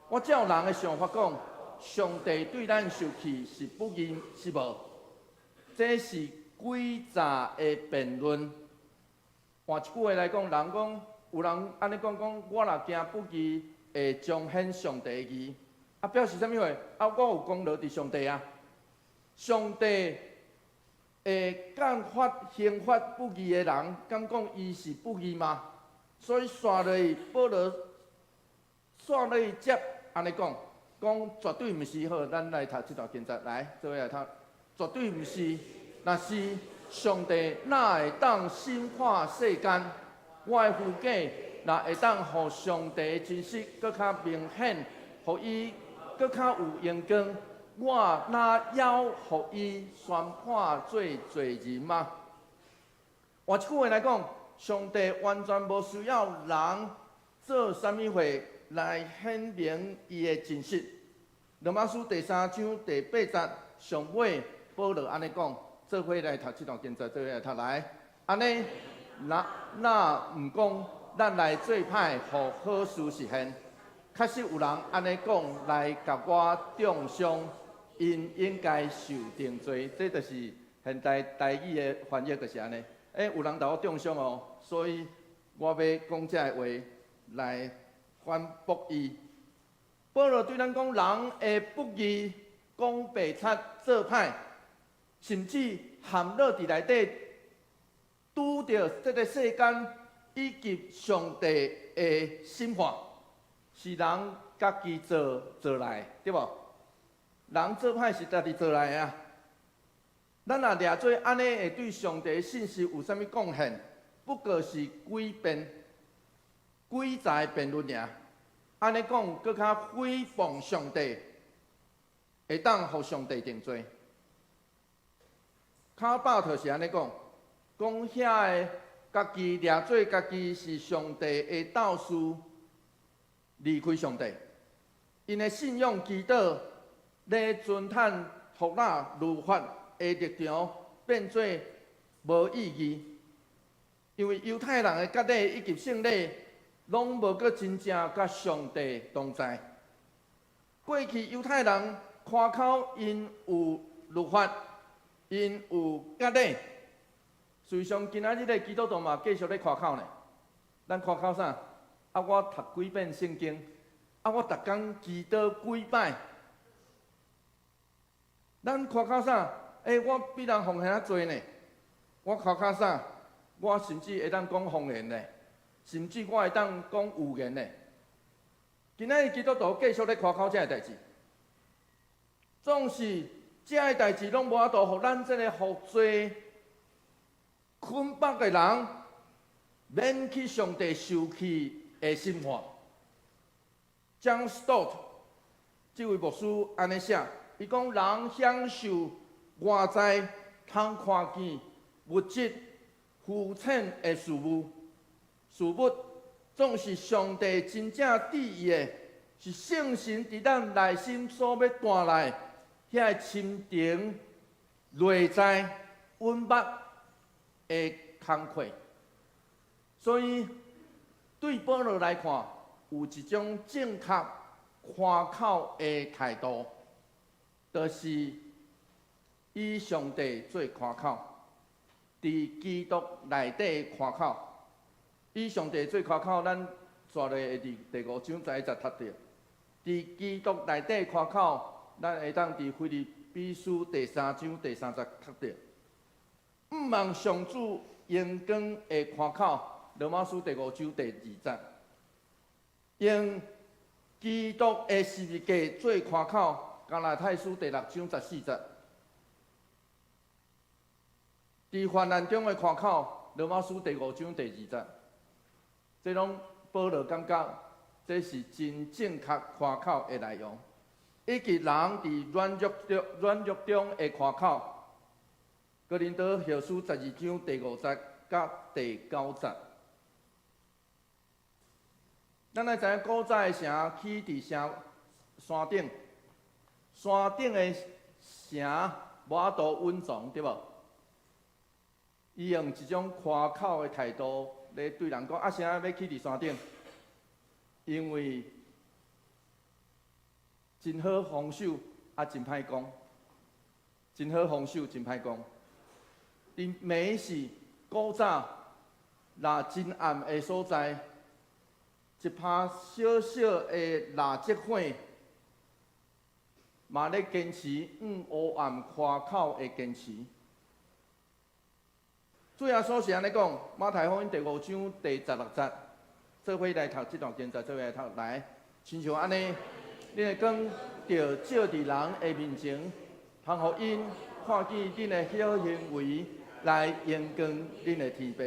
我照人的想法講，上帝對咱受氣是不義是無？這是詭詐的辯論。換一句話來講，人講有人按呢講講，我若行不義，會彰顯上帝義。啊，表示啥物話？啊，我有功勞佇上帝啊！上帝會降罰刑罰不義的人，敢講伊是不義嗎？所以煞落去，保羅煞落去接按呢講，講絕對毋是。好，咱來讀這段經節，來，做伙來讀，絕對毋是。若是上帝哪會當審判世間？我的虛假若會當予上帝真實閣較明顯，予伊閣較有榮光，我哪猶予伊宣判做罪人嗎？換一句話來講，上帝完全無需要人做啥物貨來顯明伊的真實。羅馬書第三章第八節上尾，保羅按呢講，做伙來讀這段經節，做伙來讀來。按呢，若若毋講，咱來做歹，予好事實現。確實有人按呢講來共我中傷，𪜶應該受定罪。這就是現代台語的翻譯，就是按呢。有人共我中傷哦，所以我欲講這个話來反駁伊。保羅對咱講，人的不義、講白賊、做歹，甚至陷落佇內底，拄著這个世間以及上帝的審判，是人家己做做來，對無？人做歹是家己做來的啊。咱若掠做按呢，會對上帝的信實有啥物貢獻？不過是詭辯、詭才辯論爾。按呢講，閣較誹謗上帝，會當予上帝定罪。卡巴特是按呢講，講遐个家己掠做家己是上帝的鬥士，離開上帝，𪜶的信仰祈禱咧遵趁托拉律法的立場變做無意義，因為猶太人的割禮以及聖禮，攏無閣真正佮上帝同在。過去猶太人誇口𪜶有律法，𪜶有割禮，事實上今仔日的基督徒嘛繼續咧誇口呢。咱誇口啥？啊，我讀幾遍聖經，啊，我逐工祈禱幾擺。咱誇口啥？我比人奉獻較濟呢。我誇口啥？我甚至會當講方言呢，甚至我會當講預言呢。今仔日基督徒繼續咧誇口這个代誌，總是這个代誌攏無法度予咱這個予罪捆綁的人，免去上帝受氣的審判。John Stott 這位牧師按呢寫，伊講人享受外在通看見物質膚淺的事物，事物總是上帝真正旨意的，是聖神佇咱內心所欲帶來遐个深層內在穩密的工課。所以對保羅來看，有一種正確誇口的態度，就是以上帝做誇口，佇基督內底誇口，以上帝做誇口，咱煞落會佇第五章十一節讀著。佇基督內底誇口，咱會當佇腓立比書第三章第三節讀著。向望上主榮光的誇口，羅馬書第五章第二節。用基督的十字架做誇口，加拉太書第六章十四節。佇患難中的誇口，羅馬書第五章第二節。這攏保羅感覺，這是真正確誇口的內容，以及人佇軟弱中的誇口，哥林多後書十二章第五節佮第九節。咱來知影古早的城起佇城山頂，山頂的城無法度隱藏，對無？伊用一種誇口的態度來對人講：啊，啥欲起佇山頂？因為真好防守，啊，真歹攻。真好防守，真歹攻。佇暝時古早，若真暗的所在，一拍小小的蠟燭火，嘛咧堅持向黑暗誇口的堅持。主耶穌是按呢講，馬太福音第五章第十六節，做伙來讀這段經節，做伙來讀來，親像按呢，恁的光著照佇人的面前，通予𪜶看見恁的好行為，來榮光恁的天父。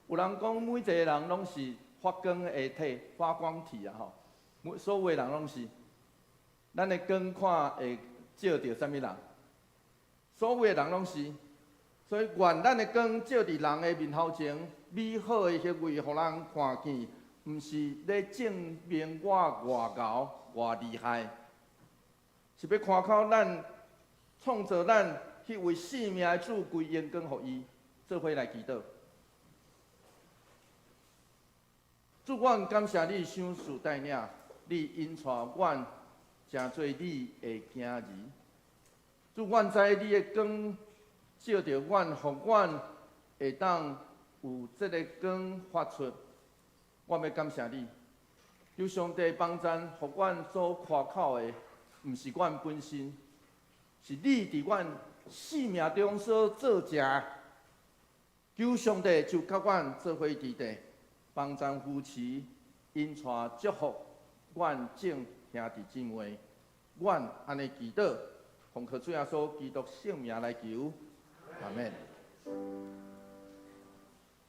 有人講，每一個人攏是發光的體、發光體啊！吼，每所有的人攏是，咱的光看會照著啥物人？所有的人攏是，所以願咱的光照佇人的面頭前，美好的行為，予人看見，毋是咧證明我偌𠢕、偌厲害，是欲誇口咱創造咱彼位生命的主，歸榮光予伊，做伙來祈禱。主，阮感謝你賞賜帶領，你引帶阮成做你的囝兒。主，阮知你的光照著阮，予阮會當有這个光發出。我欲感謝你，求上帝幫贊，予阮所誇口的，毋是阮本身，是你佇阮生命中所做成。求上帝就佮阮做伙佇地，幫贊扶持，引帶祝福阮眾兄弟姊妹。阮按呢祈禱，奉靠主耶穌基督聖名來求，阿們。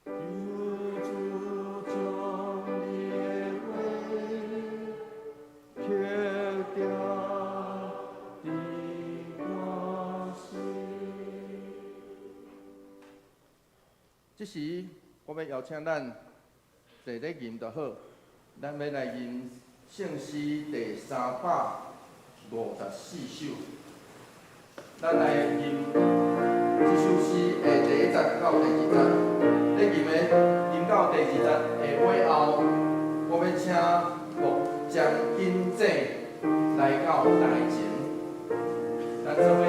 求主將你的話刻定佇我心。這時，我欲邀請咱坐咧吟就好，咱欲來吟聖詩第354首。咱來吟這首詩的第一節到第二節。咧吟的吟到第二節的尾後，我欲請牧張金正來到台前，咱做伙。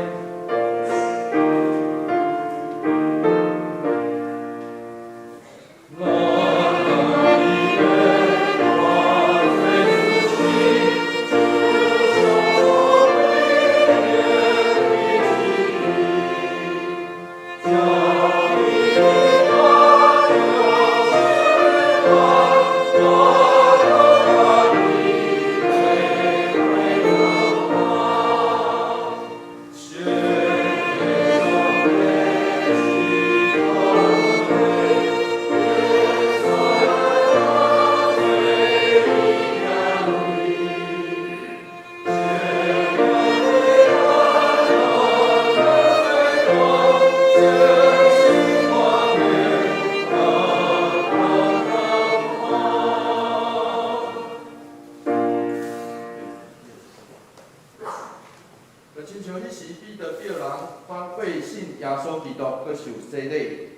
就親像彼時彼得叫人反悔信耶穌基督，閣受洗禮。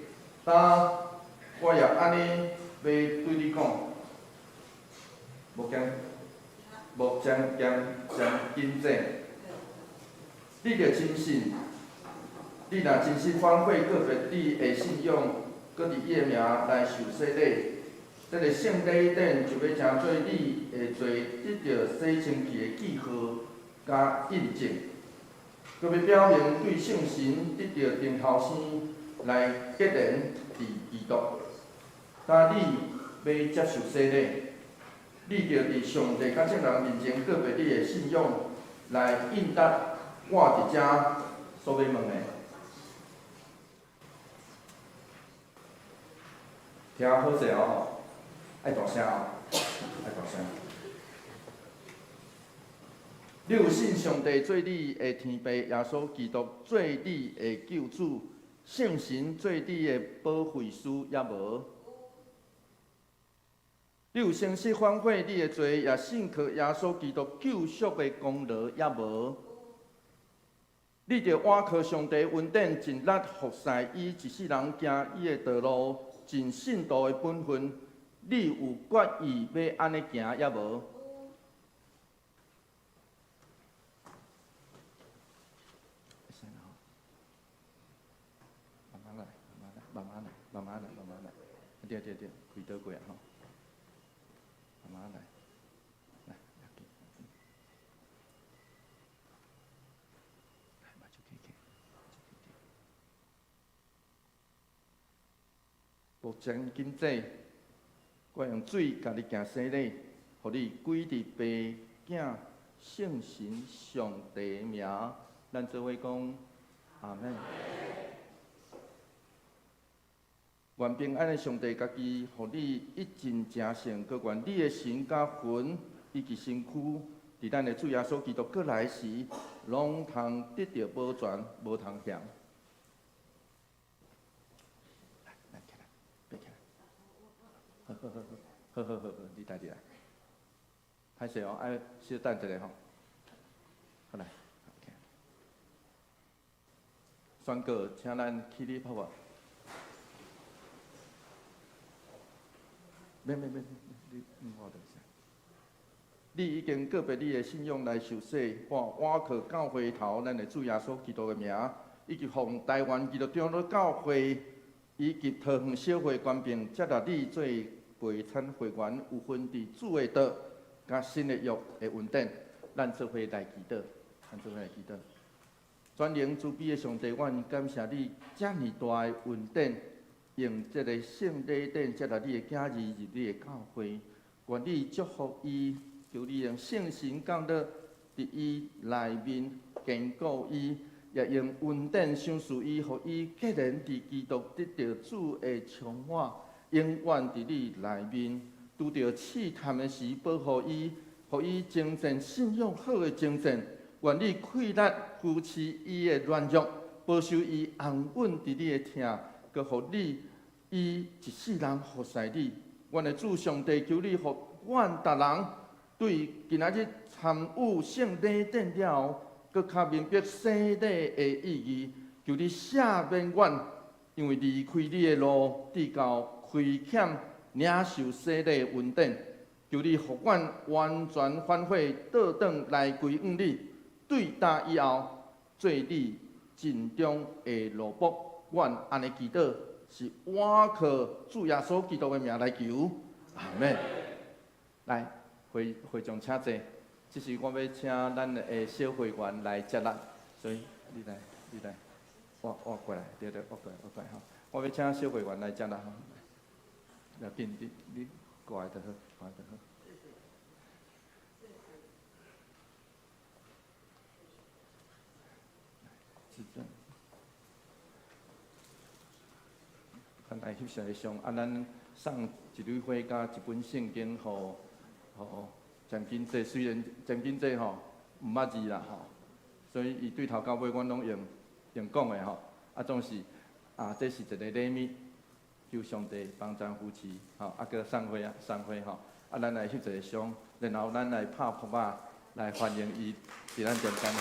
當我也按呢欲對你講，無驚，無將將將緊正，你著真信，你若真心反悔告別你的信仰，閣佇伊的名來受洗禮，這个聖禮典就欲成做你的罪得著洗清去的記號佮印證。閣欲表明對聖神得著重頭生來結連佇基督。當你欲接受洗禮，你著佇上帝佮眾人面前告別你的信仰，來應答我佇遮所欲問的。聽好勢哦，愛大聲哦，愛大聲。你有信上帝做你的天父，耶穌基督做你的救主，聖神做你的保惠師，抑無？你有誠實反悔你的罪，也信靠耶穌基督救贖的功勞，抑無？你著倚靠上帝恩典，盡力服侍伊，一世人行伊的道路，盡信徒的本分。你有決意欲按呢行，抑無？慢慢來，慢慢來，慢慢來，慢慢來，對對對，開刀過啊吼，慢慢來，來，來，目睭開開，目前今井，我用水共你行洗禮，予你歸佇父、囝、聖神上帝名，咱做伙講阿們。願平安的上帝家己，予你一盡成聖，閣願你的神佮魂以及身軀，佇咱的主耶穌基督閣來時，攏通得著保全，無通嫌。來，來起來，爬起來。好好好好，好好好好，你家己來。歹勢哦，愛小等一下吼。好來，OK。宣告，請咱起立好無？免免免，你我就會使。你已經告別你的信仰來受洗，我倚靠教會頭咱的主耶穌基督的名，以及奉台灣基督長老教會以及桃園小會權柄，接納你做陪餐會員，有份佇主的道佮新的約的恩典，咱做伙來祈禱，咱做伙來祈禱。全能慈悲的上帝，阮感謝你遮爾大的恩典，用這个聖禮典接納你的囝兒入你的教會，願你祝福伊。求你用聖神降落佇伊內面，堅固伊，也用恩典賞賜伊，予伊結連佇基督得著主的充滿，永遠佇你內面。拄著試探的時，保護伊，予伊征戰信仰好的征戰。願你氣力扶持伊的軟弱，保守伊安穩佇你的疼，閣予你伊一世人服侍你。阮的主上帝，求你予阮逐人對今仔日參與聖禮典了後，閣較明白洗禮的意義。求你赦免阮，因為離開你的路，直到虧欠領受洗禮的恩典。求你予阮完全反悔，倒轉來歸向你。對今以後，做你盡忠的奴僕。阮按呢祈禱，是倚靠主耶穌基督的名來求。阿門。來。會會長請坐，這是我欲請咱的小會員來接納，所以你來，你來，我過來，對對，我過來，我過來吼。我欲請小會員來接納吼，要緊，你你過來就好，過來就好。是這樣。咱來翕一个相，啊，咱送一蕊花佮一本聖經予。吼，詹金濟雖然詹金濟吼毋捌字啦吼，所以伊對頭到尾阮攏用用講的吼，啊總是啊這是一个禮物，求上帝幫贊扶持，吼啊閣送花啊送花吼，啊咱來翕一个相，然後咱來拍噗仔來歡迎伊佇咱中間吼。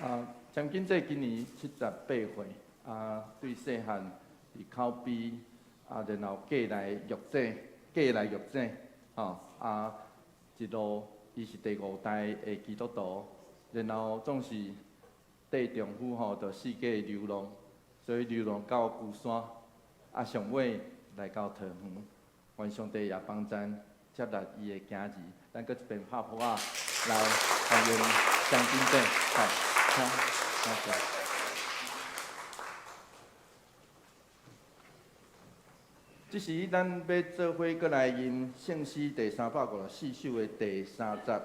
啊，詹金濟今年78歲。啊，對細漢佇口邊，啊，然後過來玉井，過來玉井，吼，啊，一路伊是第五代的基督徒，然後總是綴丈夫吼，就四界流浪，所以流浪到龜山，啊，上尾來到桃園，願上帝也幫贊接納伊的囝兒，咱閣一遍拍噗仔來歡迎張金正，好，請，請坐。這時，咱欲做伙閣來吟聖詩第354首的第三節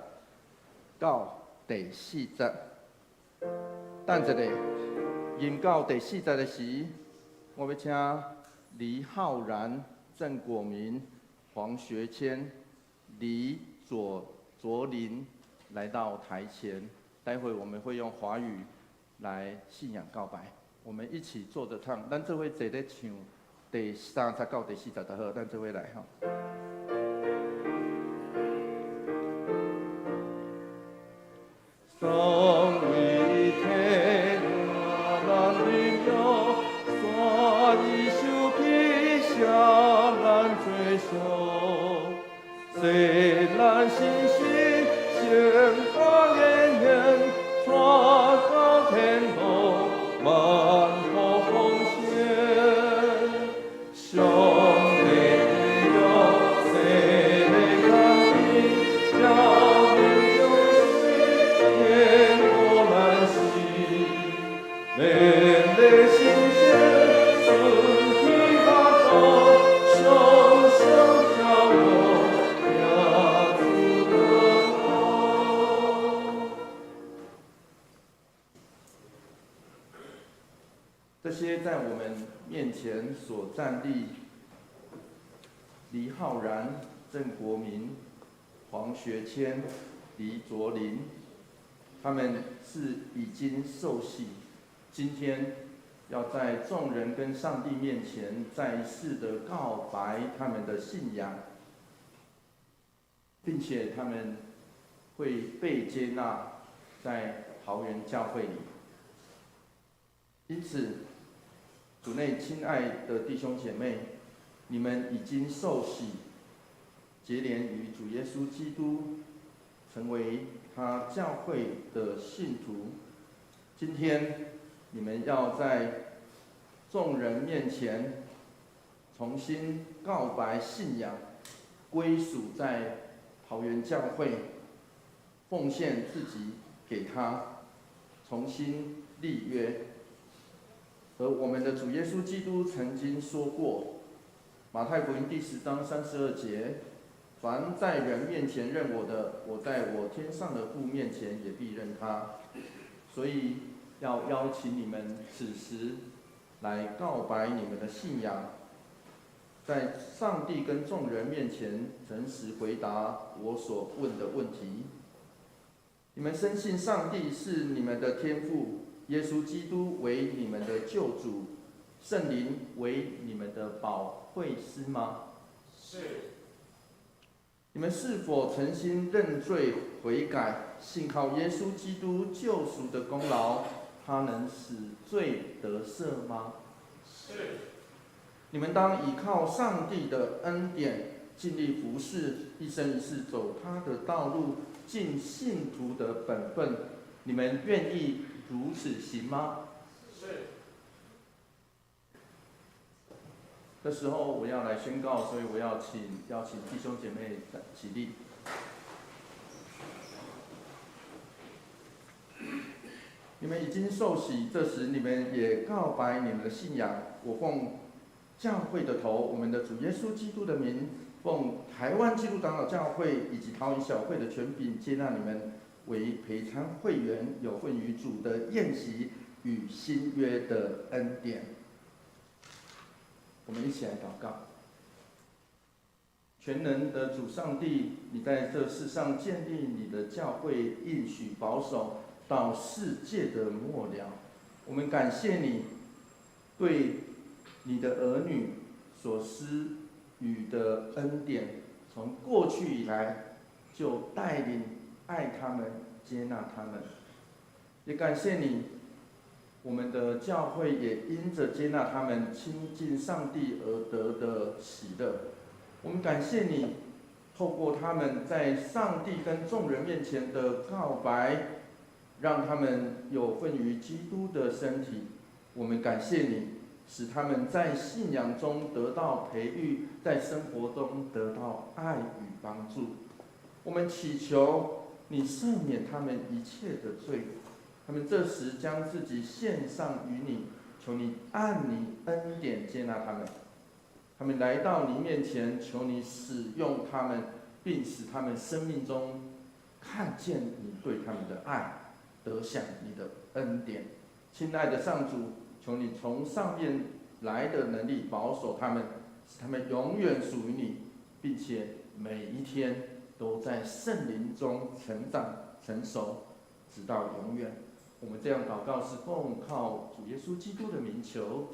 到第四節。等一下，吟到第四節的時，我欲請黎浩然、鄭國民、黃學謙、李左卓林來到台前。待會我們會用華語來信仰告白，我們一起坐著唱。咱做伙坐咧唱。第三節到第四節就好，咱做伙來吼。三位一體咱榮耀，山以受起，寫咱罪數，洗咱心心，聖光顯現，帶到天堂，萬福奉獻。上帝的約，洗禮感恩，叫人永生，堅固咱心，勉勵心性，順起法度，常常跳躍，行主的路。這些在我們面前所站立，黎浩然、鄭國民、黃學謙、黎卓林，他們是已經受洗，今天要在眾人跟上帝面前再一次的告白他們的信仰，並且他們會被接納在桃園教會裡。因此，主內親愛的弟兄姐妹，你們已經受洗，結連於主耶穌基督，成為他教會的信徒。今天，你們要在眾人面前重新告白信仰，歸屬在桃園教會，奉獻自己給他，重新立約。而我們的主耶穌基督曾經說過，馬太福音第10章32節：凡在人面前認我的，我在我天上的父面前也必認他。所以要邀請你們此時來告白你們的信仰，在上帝跟眾人面前誠實回答我所問的問題。你們深信上帝是你們的天父，耶穌基督為你們的救主，聖靈為你們的保惠師嗎？是。你們是否誠心認罪悔改，信靠耶穌基督救贖的功勞，他能使罪得赦嗎？是。你們當倚靠上帝的恩典，盡力服侍，一生一世走他的道路，盡信徒的本分。你們願意如此行嗎？是。這時候我要來宣告，所以我要請邀請弟兄姐妹起立。你們已經受洗，這時你們也告白你們的信仰。我奉教會的頭，我們的主耶穌基督的名，奉台灣基督長老教會以及桃園小會的權柄，接納你們為陪餐會員，有份於主的宴席與新約的恩典。我們一起來禱告。全能的主上帝，你在這世上建立你的教會，應許保守到世界的末了。我們感謝你對你的兒女所施予的恩典，從過去以來就帶領愛他們、接納他們。也感謝你，我們的教會也因着接納他們親近上帝而得的喜樂。我們感謝你，透過他們在上帝跟眾人面前的告白，讓他們有份於基督的身體。我們感謝你，使他們在信仰中得到培育，在生活中得到愛與幫助。我們祈求你赦免他們一切的罪，他們這時將自己獻上於你，求你按你恩典接納他們。他們來到你面前，求你使用他們，並使他們生命中看見你對他們的愛，得享你的恩典。親愛的上主，求你從上面來的能力保守他們，使他們永遠屬於你，並且每一天都在聖靈中成長成熟，直到永遠。我們這樣禱告是奉靠主耶穌基督的名求。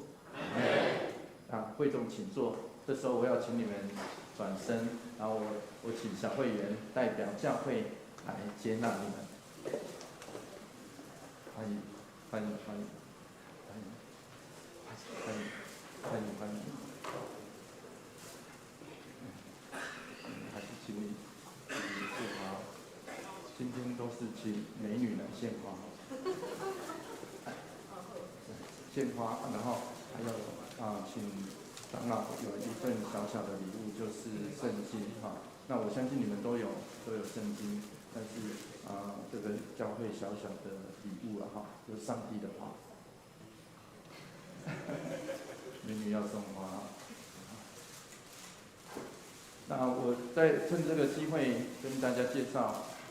啊，會眾請坐。這時候我要請你們轉身，然後我請小會員代表教會來接納你們。歡迎，歡迎，歡迎，歡迎，歡迎，歡迎，歡迎。還是請你獻花。今天都是請美女來獻花。獻花，然後還有啊，請長老有一份小小的禮物，就是聖經哈。那我相信你們都有聖經，但是啊，這個教會小小的禮物了哈，就是上帝的話。美女要送花。那我再趁這個機會跟大家介紹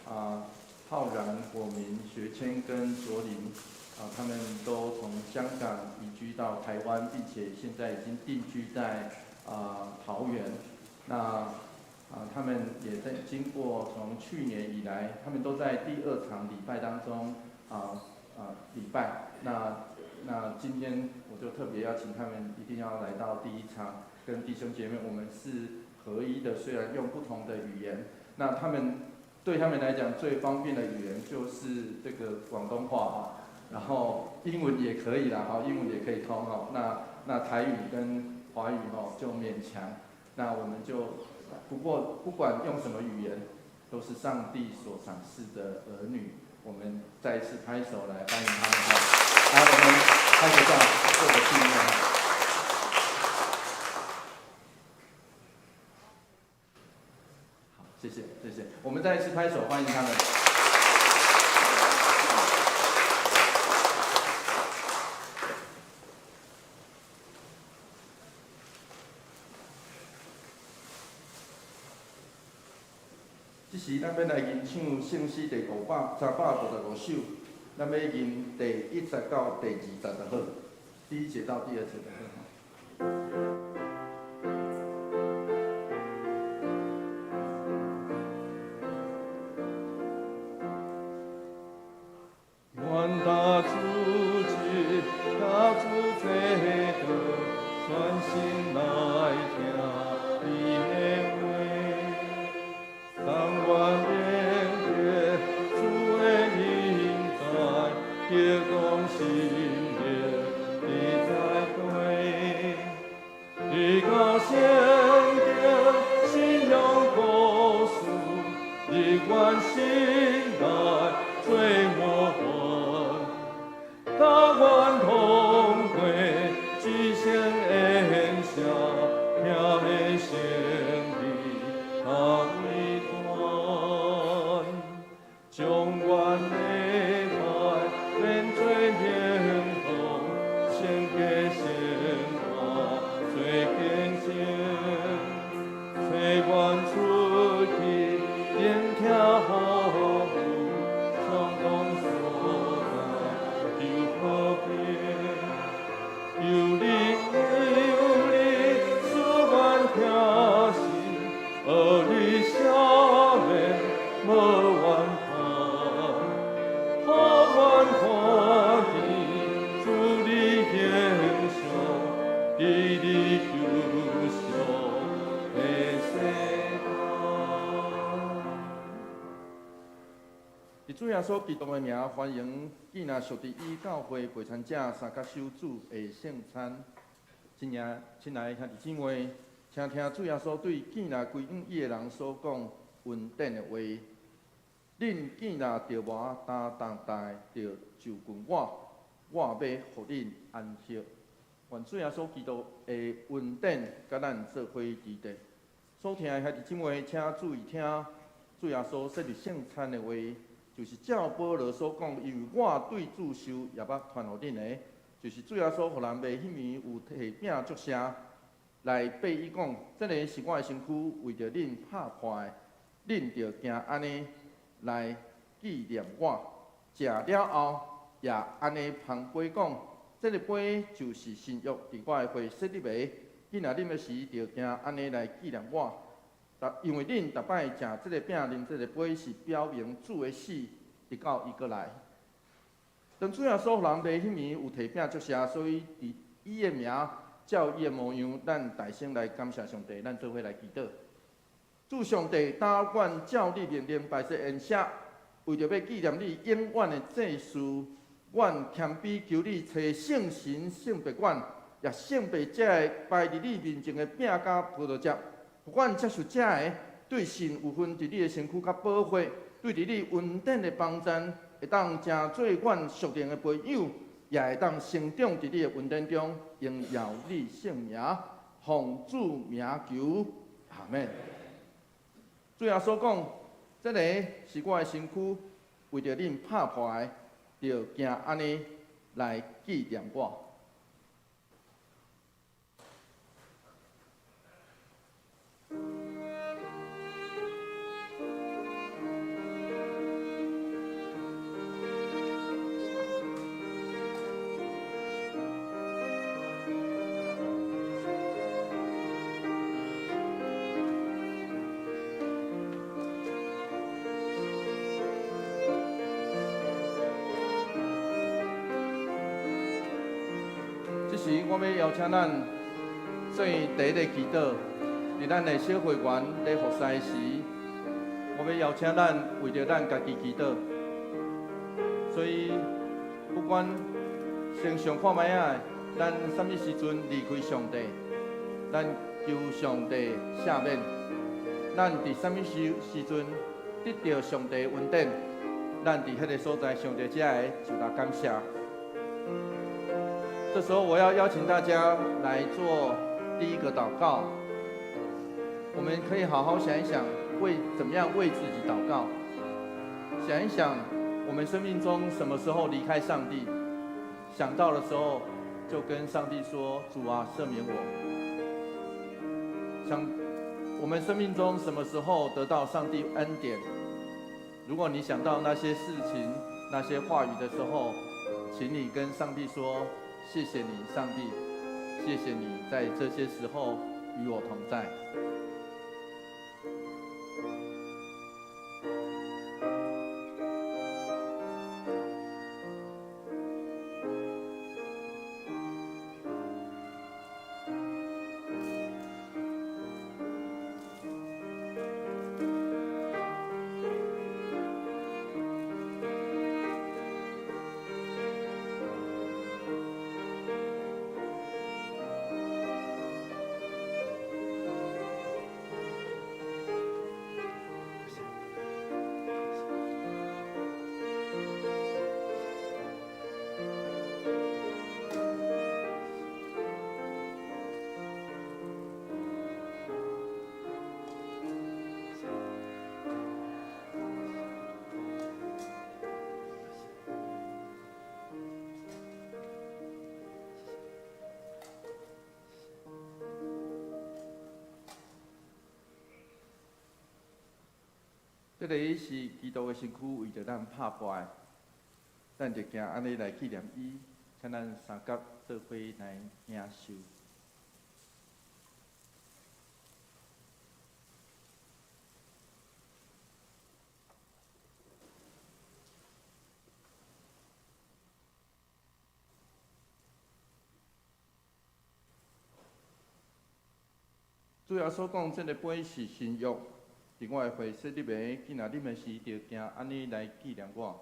啊，浩然、火明、學謙跟卓林啊，他們都從香港移居到台灣，並且現在已經定居在桃園。那啊，他們也在經過從去年以來，他們都在第二場禮拜當中禮拜。那今天我就特別邀請他們一定要來到第一場，跟弟兄姐妹我們是合一的，雖然用不同的語言。那他們對他們來講最方便的語言就是這個廣東話啊。然後英文也可以啦，哈，英文也可以通哈。那台語跟華語哈就勉強。那我們就不過不管用什麼語言，都是上帝所賞賜的兒女。我們再一次拍手來歡迎他們哈。來，我們拍個照，做個紀念。好，謝謝，謝謝。我們再一次拍手歡迎他們。這時，咱欲來吟唱聖詩第355首，咱欲吟第一節到第二節就好，第一節到第二節就好。願大主旨，大主這道，專心來聽你的話。當阮明白主的臨在，得講心靈的在對。依靠聖經信仰故事，日願心內做模範。但願通過至聖宴席，聽的勝利較偉大。將阮的愛變做行動，聖潔生活做見證，催阮出去聆聽服務，衝動所在求和平。求你求你賜阮聽信，學你赦免無怨嘆，予阮看見主你形象，佇你求上的世界。以主耶穌基督的名，歡迎囝若屬佇伊教會陪餐者三角守主的聖餐。親愛親愛的兄弟姊妹，請聽主耶穌對囝若歸向伊的人所講恩典的話。恁囝若著無擔重擔的，著就近我，我欲予恁安息。願主耶穌基督的恩典佮咱做伙佇佇。所聽的兄弟姊妹，請注意聽主耶穌設立聖餐的話，就是照保羅所講，因為我對主受也捌傳予恁的，就是主耶穌予人賣彼暝有提餅祝謝，來擘伊講，這个是我的身軀，為著恁拍破的，恁著行按呢來紀念我。食了後，也按呢捧杯講，這个杯就是新約佇我的血設立的，囝若啉的時，著行按呢來紀念我。因為恁逐擺食這个餅、啉這个杯，是表明主的死，直到伊閣來。當主耶穌予人賣彼暝有提餅祝謝，所以佇伊的名，照伊的模樣，咱大聲來感謝上帝，咱做伙來祈禱。主上帝，但願照你命令擺設宴席，為著欲紀念你永遠的祭事，阮謙卑求你差聖神聖別阮，也聖別這个擺佇你面前的餅佮葡萄汁，予阮接受這个對神有份佇你的身軀佮寶血，對佇你恩典的幫贊，會當成做阮屬靈的培養，也會當成長佇你的恩典中，榮耀你聖名，奉主名求，阿們。主耶穌講，這个是我的身軀，為著恁拍破的，著行按呢來紀念我。這時，我欲邀請咱做第一个祈禱。佇咱的小會員咧服侍時，我欲邀請咱為著咱家己祈禱。所以，不管先想看覓仔，咱啥物時陣離開上帝，咱求上帝赦免。咱佇啥物時陣得著上帝恩典，咱佇彼个所在，上帝才會受到感謝。這時候，我要邀請大家來做第一個禱告。我們可以好好想一想，為怎麼樣為自己禱告。想一想，我們生命中什麼時候離開上帝？想到的時候，就跟上帝說：“主啊，赦免我。”想我們生命中什麼時候得到上帝恩典？如果你想到那些事情、那些話語的時候，請你跟上帝說：“謝謝你，上帝，謝謝你在這些時候與我同在。”這个是基督的身軀，為著咱拍破的，咱就行按呢來紀念伊，請咱三甲做伙來領受。主耶穌講，這个杯是新約。佇我的血設立的，囝若啉的時，就行按呢來紀念我。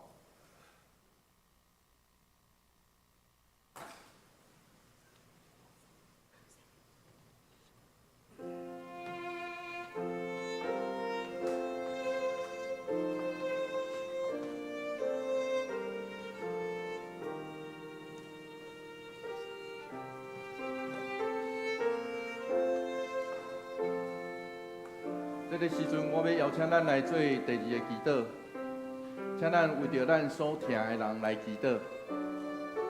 這个時陣，我欲邀請咱來做第二个祈禱，請咱為著咱所疼的人來祈禱。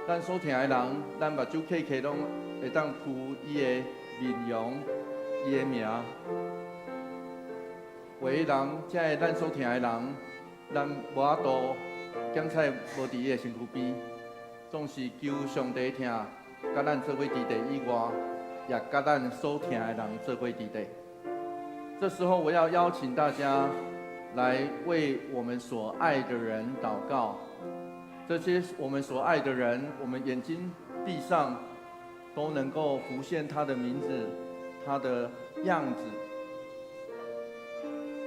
咱所疼的人，咱目睭瞌瞌攏會當浮伊的面容、伊的名。有的人，這个咱所疼的人，咱無法度檢採無佇伊的身軀邊，總是求上帝疼，佮咱做伙佇地以外，也佮咱所疼的人做伙佇地。這時候，我要邀請大家來為我們所愛的人禱告。這些我們所愛的人，我們眼睛閉上，都能夠浮現他的名字、他的樣子。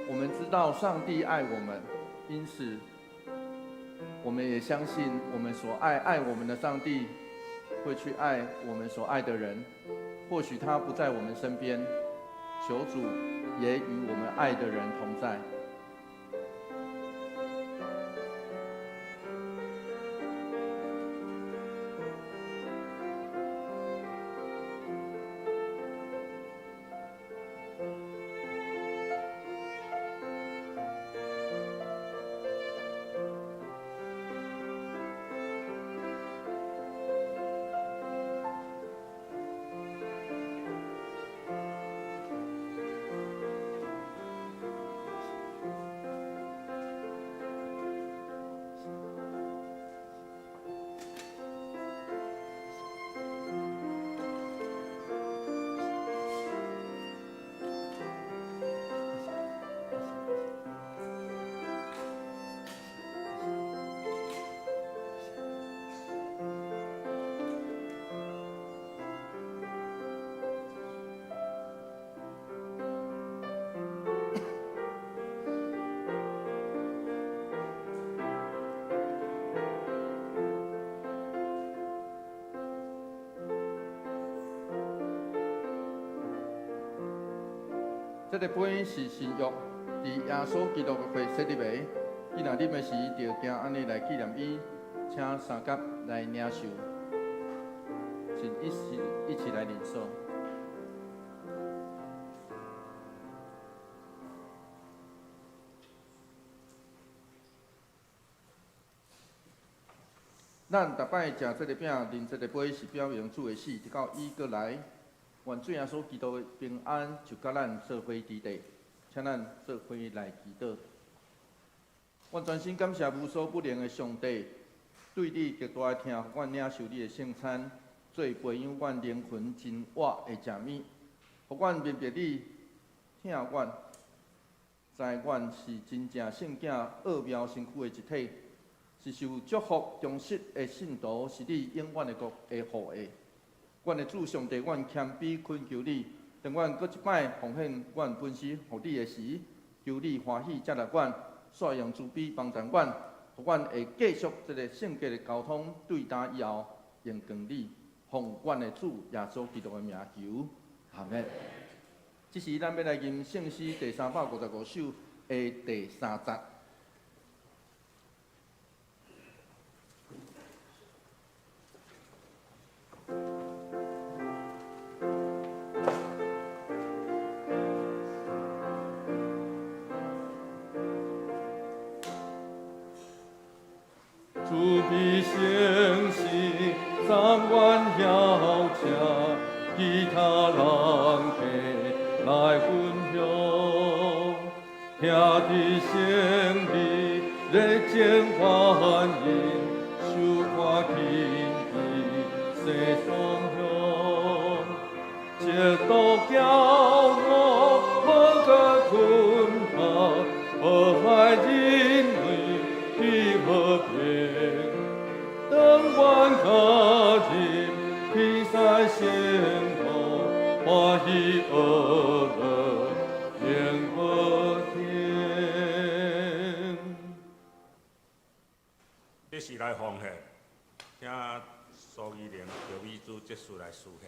我們知道上帝愛我們，因此我們也相信我們所愛愛我們的上帝會去愛我們所愛的人。或許他不在我們身邊，求主也與我們愛的人同在。這个杯是新約，佇耶穌基督的血設立的。伊若啉的時，就行按呢來紀念伊，請三甲來領受，請一起來領受。咱逐擺食這个餅、啉這个杯，是表明主的死，直到伊閣來。願主耶穌基督的平安就佮咱做伙佇底，請咱做伙來祈禱。阮專心感謝無所不能的上帝，對你極大的疼，予阮領受你的聖餐，做培養阮靈魂真活的食物，予阮明白你疼阮，知阮是真正聖囝奧妙身軀的一體，是受祝福忠實的信徒，是你永遠的國的後裔。阮的主上帝，阮謙卑懇求你，當阮閣一擺奉獻阮本身予你的時，求你歡喜接納阮，煞用慈悲幫助阮，予阮會繼續這个聖潔的交通，對今以後榮光你，奉阮的主耶穌基督的名求，阿們。這時，咱欲來吟聖詩第355首的第三節。主必聖神讚阮邀請其他人客來分享，兄弟兄弟熱情歡迎，受看親近世雙向，一度驕傲無個困乏，和諧人類的和平。當阮加入天使星空，歡喜樂樂永不停。這是來奉獻，請蘇玉玲、劉美珠執事來司獻。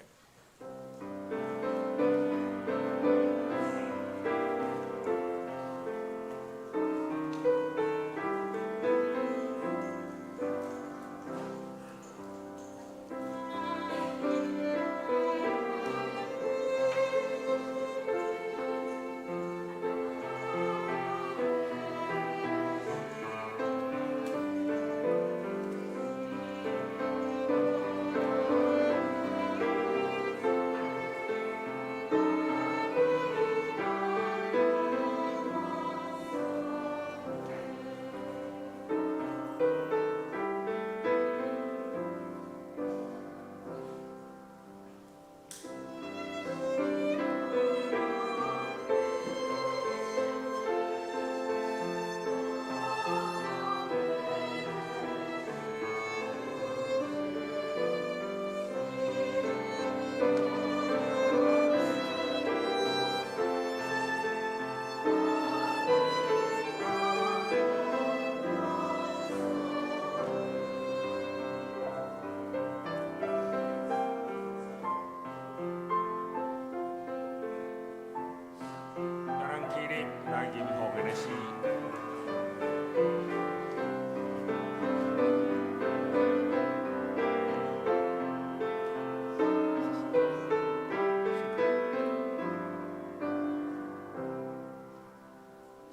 咱起立來吟奉獻的詩。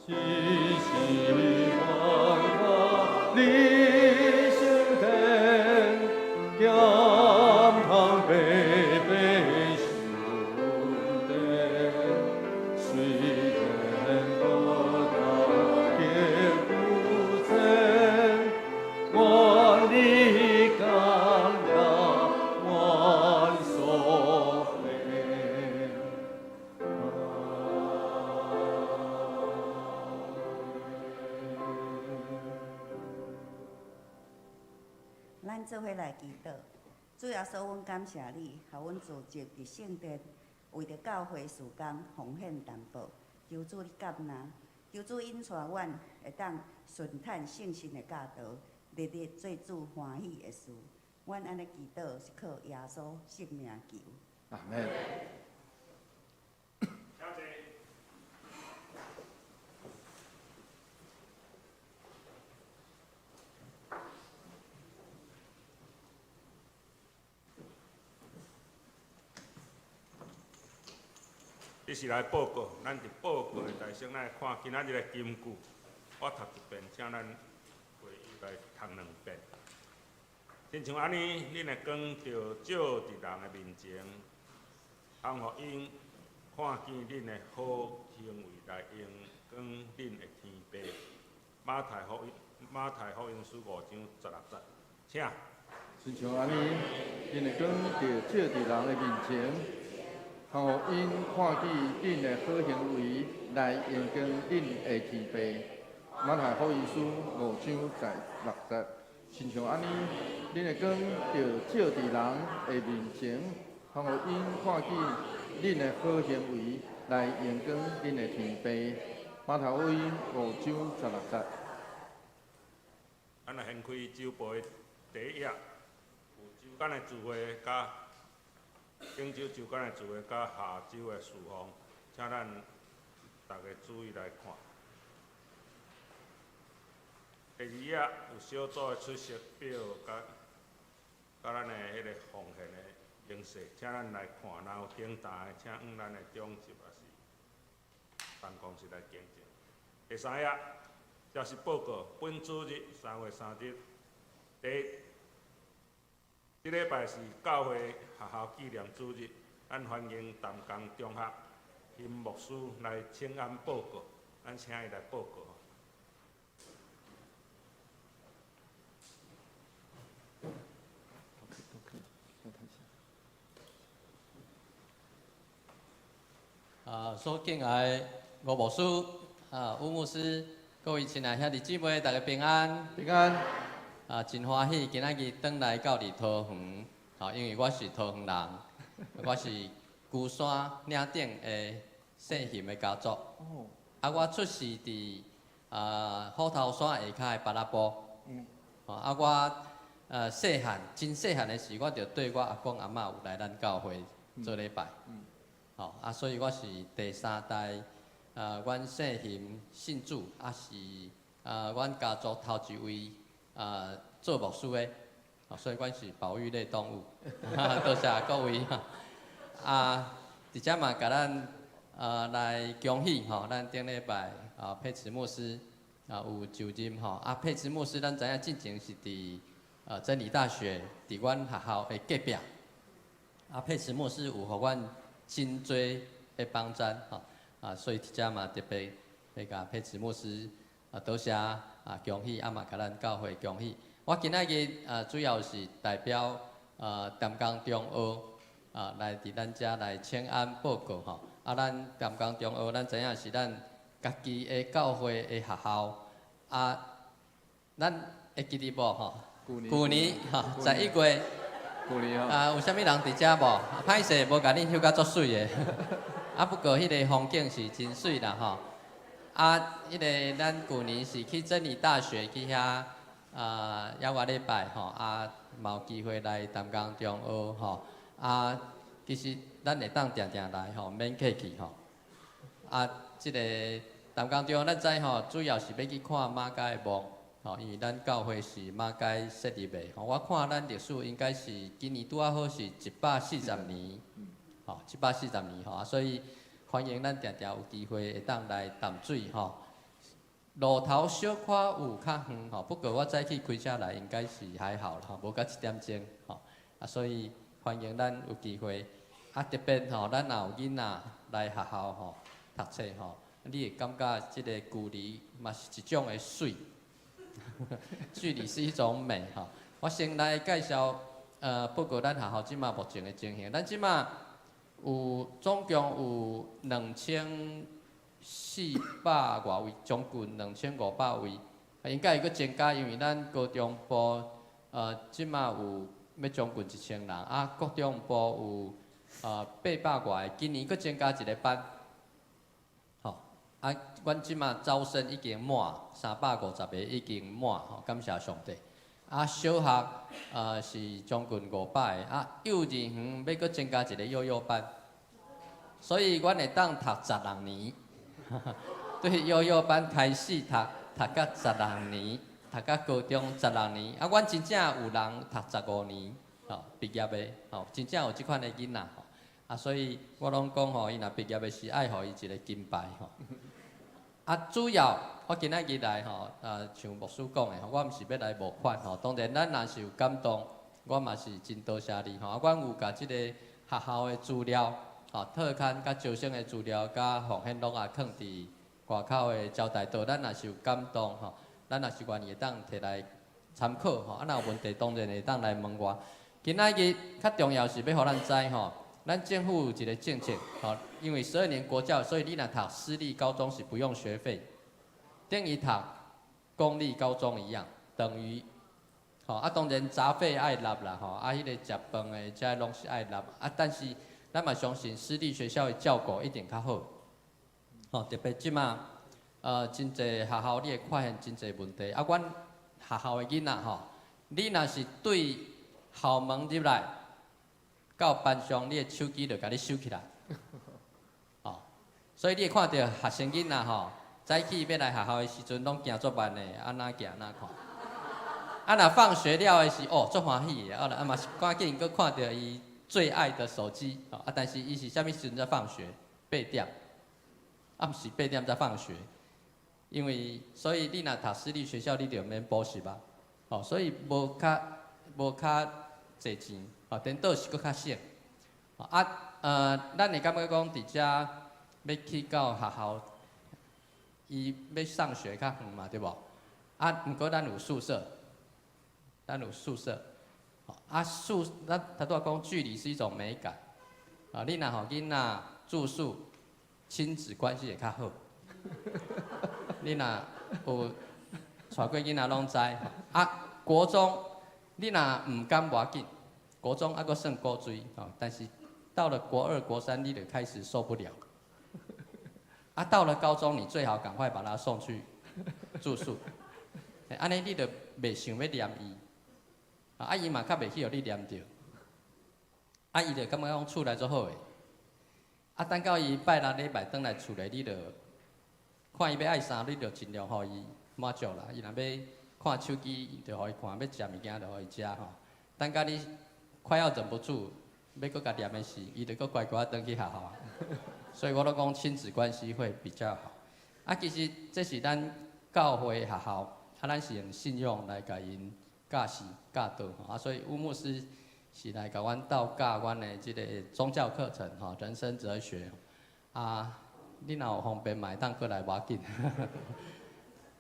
只是阮甲你心天，咸通白白相連，雖然無同結有情，願你甘納阮所獻。咱做伙來祈禱，主耶穌，阮感謝你，予阮聚集佇聖殿，為著教會事工奉獻淡薄。求主你接納，求主引帶阮會當順趁聖神的教導，日日做主歡喜的事。阮按呢祈禱是靠耶穌聖名求。阿們。請坐。這是來報告，咱佇報告的台先來看今仔日的金句。我讀一遍，請咱會友來讀兩遍。親像按呢，恁的光著照佇人的面前，通予𪜶看見恁的好行為來榮光恁的天父。馬太福音書5章16節，請。親像按呢，恁的光著照佇人的面前，通予𪜶看見恁的好行為來榮光恁的天父。馬太福音書5章16節，親像按呢，恁的光著照佇人的面前，通予𪜶看見恁的好行為來榮光恁的天父。馬太福音5章16節。咱來掀開週報的第一頁，有週間的聚會佮頂週週間的聚會佮下週的事奉，請咱逐家注意來看。第二頁有小組的出席表佮咱的彼个奉獻的明細，請咱來看。若有頂台的，請向咱的長執抑是辦公室來更正。第三頁，這是報告，本主日3月3日，第一，這禮拜是教會學校紀念主日，咱歡迎淡江中學邢牧師來請安報告，咱請伊來報告。所敬愛的吳牧師、吳牧師，各位親愛兄弟姊妹，大家平安。平安。真歡喜今仔日轉來到佇桃園，因為我是桃園人，我是龜山嶺頂的姓邢的家族。我出世佇虎頭山下跤的巴拉埔。我細漢，真細漢的時，我就綴我阿公阿嬤有來咱教會做禮拜。所以我是第三代，阮姓邢信主，是阮家族頭一位做牧師的，所以阮是保育類動物。多謝各位。佇遮嘛，共咱來恭喜吼，咱頂禮拜佩慈牧師有就任吼。佩慈牧師，咱知影進前是佇真理大學，佇阮學校的隔壁。佩慈牧師有予阮真濟的幫贊吼，所以佇遮嘛特別欲共佩慈牧師多謝恭喜，嘛共咱教會恭喜。我今仔日主要是代表淡江中學來佇咱遮來請安報告吼。咱淡江中學，咱知影是咱家己的教會的學校。咱會記得無吼？舊年吼，11月。舊年吼。有啥物人佇遮無？歹勢無共恁翕甲足媠的。不過彼個風景是真媠啦吼。彼個咱舊年是去真理大學去遐猶外禮拜吼，嘛有機會來淡江中學吼。其實咱會當定定來吼，免客氣吼。這個淡江中學咱知吼，主要是欲去看馬偕的墓。吼，因為咱教會是馬偕設立的，吼，我看咱歷史應該是今年拄仔好是140年，吼，140年吼，所以歡迎咱定定有機會會當來淡水吼。路頭小可有較遠吼，不過我早起開車來應該是還好啦，無到一點鐘吼，所以歡迎咱有機會，特別吼，咱若有囡仔來學校吼讀冊吼，你會感覺這個距離嘛是一種的媠。距離是一種美吼。我先來介紹，報告咱學校這馬目前的情形。咱這馬有總共有2400外位，將近2500位，應該會閣增加，因為咱高中部這馬有欲將近1000人，國中部有800外个，今年閣增加一個班。阮這馬招生已經滿，350個已經滿吼，感謝上帝。小學是將近500個，幼稚園欲閣增加一個幼幼班，所以阮會當讀16年，對幼幼班開始讀，讀到16年，讀到高中16年。阮真正有人讀15年，吼，畢業的，吼，真正有這款的囡仔吼。啊，所以我攏講吼，伊若畢業的時愛予伊一个金牌吼。啊，主要我今仔日來吼，像牧師講的吼，我毋是欲來募款吼。當然，咱若是有感動，我嘛是真多謝你吼。啊，阮有共這個學校的資料，吼，特刊佮招生的資料，佮奉獻攏也囥佇外口的招待桌。咱若是有感動吼，咱若是願意會當提來參考吼。啊，若有問題，當然會當來問我。今仔日較重要是欲予咱知吼，咱政府有一个政策，吼，因為12年國教，所以你若讀私立高中是不用學費，等於讀公立高中一樣，等於，吼，啊，當然雜費愛納啦，吼，啊，彼個食飯的這攏是愛納，啊，但是咱嘛相信私立學校的效果一定較好，吼，特別這馬，真濟學校你會發現真濟問題，啊，阮學校的囡仔吼，你若是對校門入來，到班上，你的手機就共你收起來，哦，所以你會看著學生囡仔吼，早起欲來學校的時陣，攏行足慢的，按怎行按怎看。啊，若放學了的時，哦，足歡喜的，啊，啊嘛是趕緊閣看著伊最愛的手機，啊，但是伊是啥物時陣才放學？八點，啊，毋是八點才放學，因為所以你若讀私立學校，你就免補習啊，哦，所以無較濟錢。哦，顛倒是閣較省。啊，咱會感覺講佇遮欲去到學校，伊欲上學較遠嘛，對無？啊，毋過咱有宿舍，咱有宿舍。啊，咱頭拄仔講距離是一種美感。啊，你若予囡仔住宿，親子關係會較好。你若有帶過囡仔攏知。啊，國中你若毋敢無要緊。國中猶閣算古錐，吼，但是到了國二、國三，你就開始受不了。啊，到了高中，你最好趕快把他送去住宿，按呢你就袂想欲黏伊，啊，伊嘛較袂去予你黏著，啊，伊就感覺講厝內足好的，啊，等到伊拜六禮拜轉來厝內，你就看伊欲愛啥，你就盡量予伊滿足啦。伊若欲看手機，就予伊看；欲食物件，就予伊食吼。等到你快要忍不住，欲閣共黏的時，伊就閣乖乖轉去學校。所以我攏講親子關係會比較好。啊，其實這是咱教會學校，啊，咱是用信仰來共𪜶教示教導吼。啊，所以吳牧師是來共阮鬥教阮的這個宗教課程吼，人生哲學。啊，你若有方便嘛會當過來無要緊。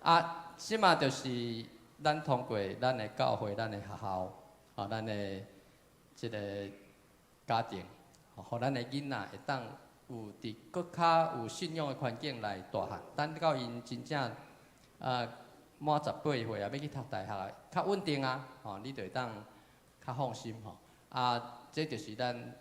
啊，這馬就是咱通過咱的教會、咱的學校，啊，咱的這個家庭，予咱的囡仔會當有佇閣較有信仰的環境來大漢，等到𪜶真正啊滿18歲啊，欲去讀大學，較穩定啊，吼，你就會當較放心吼。啊，這就是咱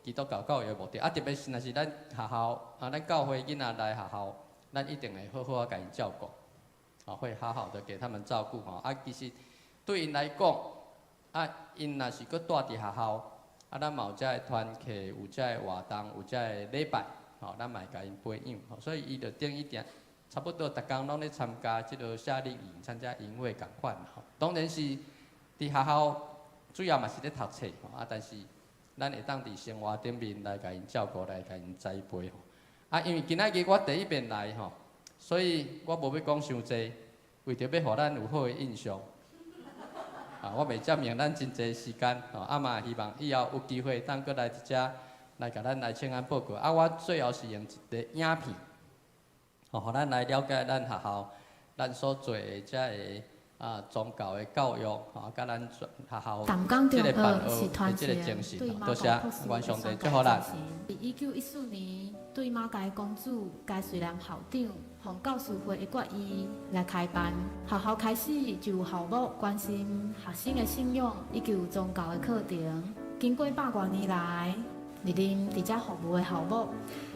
基督教教育的目的。啊，特別是若是咱學校啊，咱教會囡仔來學校，咱一定會好好仔共𪜶照顧，啊，會好好的給他們照顧吼。啊，其實對𪜶來講，啊，𪜶若是閣蹛佇學校，啊，咱嘛有遮的團契，有遮的活動，有遮的禮拜，吼，咱嘛會共𪜶培養，吼，所以伊就等於定差不多逐工攏咧參加這个夏令營，參加營會仝款吼。當然是佇學校主要嘛是咧讀冊，吼，啊，但是咱會當佇生活頂面來共𪜶照顧，來共𪜶栽培吼。啊，因為今仔日我第一遍來吼，所以我無欲講傷濟，為著欲予咱有好的印象。啊，我袂佔用咱真濟時間，吼，啊嘛希望以後有機會當閣來佇遮來共咱來請安報告。啊，我最後是用一個影片，吼，予咱來了解咱學校咱所做的遮个啊宗教的教育，吼，佮咱學校這個辦學的這個精神。多謝，願上帝祝福咱。 1914年，對馬偕公主偕瑞南校長奉教師會的決議來開辦學校，開始就有校牧關心學生的信仰以及宗教的課程。經過百外年來，歷任佇遮服務的校牧，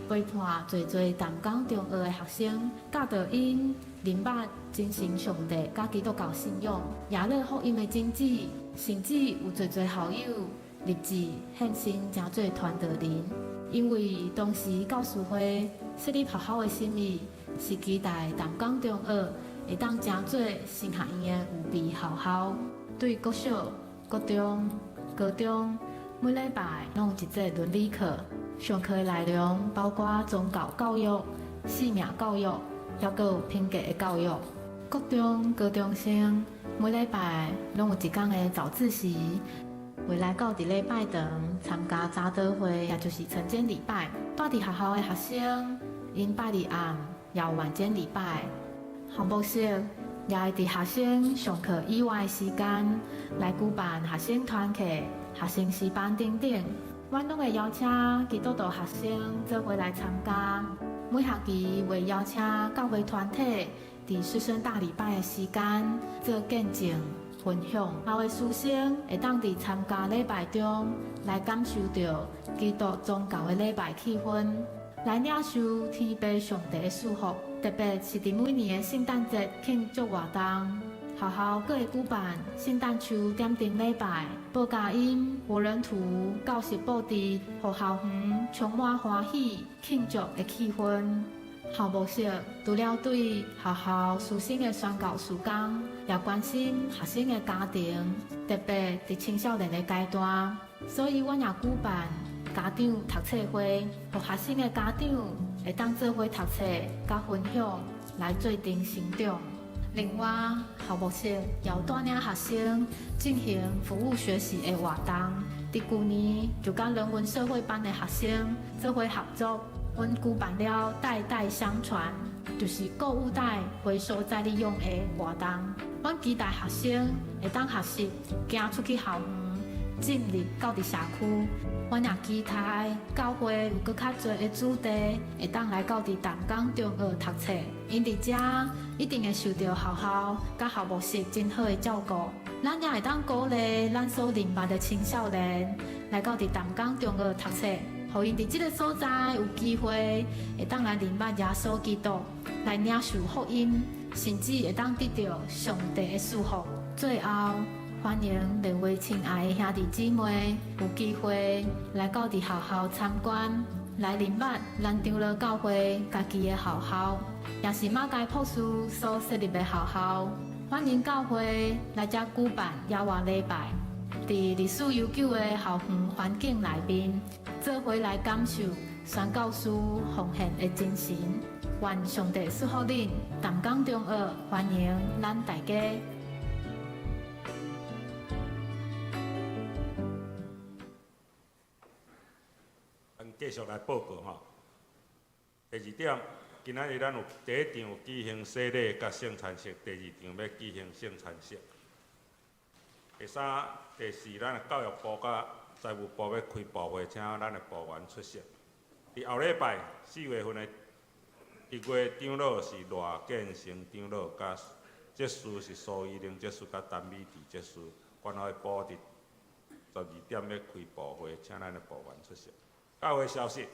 陪伴濟濟淡江中學的學生，教導𪜶明白真神上帝佮基督教信仰、耶樂福音的真旨，甚至有濟濟校友立志獻身成做傳道人。因為當時教師會設立學校的心意，是期待淡江中學會當成做神學院的預備學校，對國小、國中、高中，每禮拜攏有一節倫理課，上課的內容包括宗教教育、生命教育，抑閣有品格的教育。國中高中生每禮拜攏有一工的早自習，會來到佇禮拜堂參加早禱會，也就是晨間禮拜。蹛佇學校的學生，𪜶拜二暗也有晚間禮拜。校牧室也會佇學生上課以外的時間來舉辦學生團契、學生詩班等等。阮攏會邀請基督徒學生做伙來參加。每學期會邀請教會團體佇師生大禮拜的時間做見證分享。學校的師生會當佇參加禮拜中來感受著基督宗教的禮拜氣氛，來領受天父上帝的祝福。特別是佇每年的聖誕節慶祝活動，學校閣會舉辦聖誕樹點燈禮拜、報佳音、活人圖、教室佈置，予校園充滿歡喜慶祝的氣氛。校牧室除了對學校師生的宣教事工，也關心學生的家庭，特別佇青少年的階段，所以阮也舉辦家長讀冊會，予學生的家長會當做伙讀冊，佮分享，來做陣成長。另外，校牧室也有帶領學生進行服務學習的活動。佇舊年就佮人文社會班的學生做伙合作，阮舉辦了代代相傳，就是購物袋回收再利用的活動。阮期待學生會當學習行出去校園，進入到佇社區。阮也期待教會有閣較濟的子弟會當來到佇淡江中學讀冊，𪜶佇遮一定會受著學校佮校牧室真好的照顧。咱也會當鼓勵咱所認捌的青少年來到佇淡江中學讀冊，予𪜶佇這個所在有機會會當來認捌耶穌基督，來領受福音，甚至會當得著上帝的祝福。最後，歡迎各位親愛的兄弟姊妹有機會來到佇學校參觀，來認捌咱長老教會家己的學校，也是馬偕博士所設立的學校。歡迎教會來遮舉辦野外禮拜，佇歷史悠久的校園環境內面，做伙來感受宣教師奉獻的精神。願上帝賜福恁，淡江中學歡迎咱大家。咱繼續來報告吼。第二點，今仔日咱有第一場有舉行洗禮佮聖餐式，第二場欲舉行聖餐式。第三、第四，咱的教育部佮財務部欲開部會，請咱的部員出席。佇後禮拜四月份的一月長老是賴建成長老，佮執事是蘇伊玲執事，佮陳美智執事。關懷部佇12點欲開部會，請咱的部員出席。教會消息，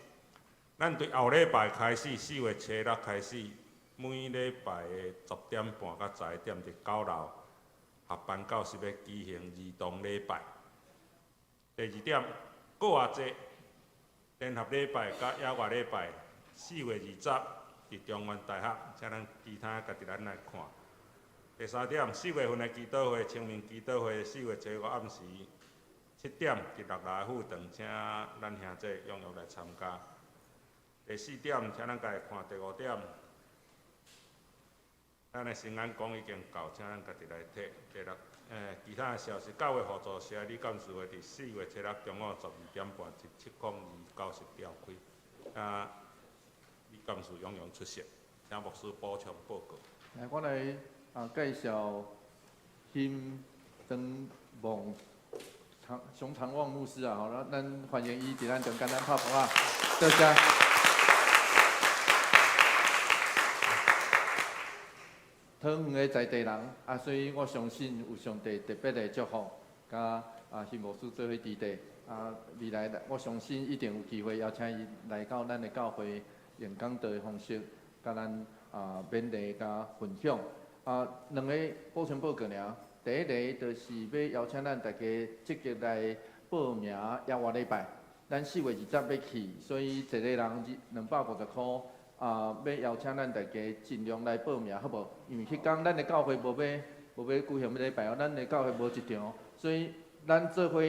咱對後禮拜開始，四月初六開始，每禮拜的10點半到11點，佇九樓合班教室欲舉行兒童禮拜。第二點，閣外濟聯合禮拜佮野外禮拜，4月20佇中原大學，請咱其他家己咱來看。第三點，四月份的祈禱會，清明祈禱會，四月初五暗時7點佇六樓副堂，請咱兄弟踴躍來參加。第四點，請咱家己看第五點，咱的成安講已經到，請咱家己來提。第六，其他的消息，教會互助社理監事會佇四月初六中午12點半，佇702教室召開。啊，理監事踴躍出席，請牧師補充報告。來，我來介紹熊長望長熊長旺牧師啊，好，咱歡迎伊佇咱中間，咱拍鼓啊，多謝。桃園的在地人啊，所以我相信有上帝特別的祝福，佮熊牧師做伙佇地啊，未來我相信一定有機會邀請伊來到咱的教會，用講道的方式，佮咱勉勵佮分享。兩個補充報告爾，第一个就是欲邀請咱大家積極來報名野外禮拜，咱4月20欲去，所以一個人250箍。欲邀請咱大家盡量來報名，好無？因為彼工咱的教會無欲舉行禮拜哦，咱的教會無一場，所以咱做伙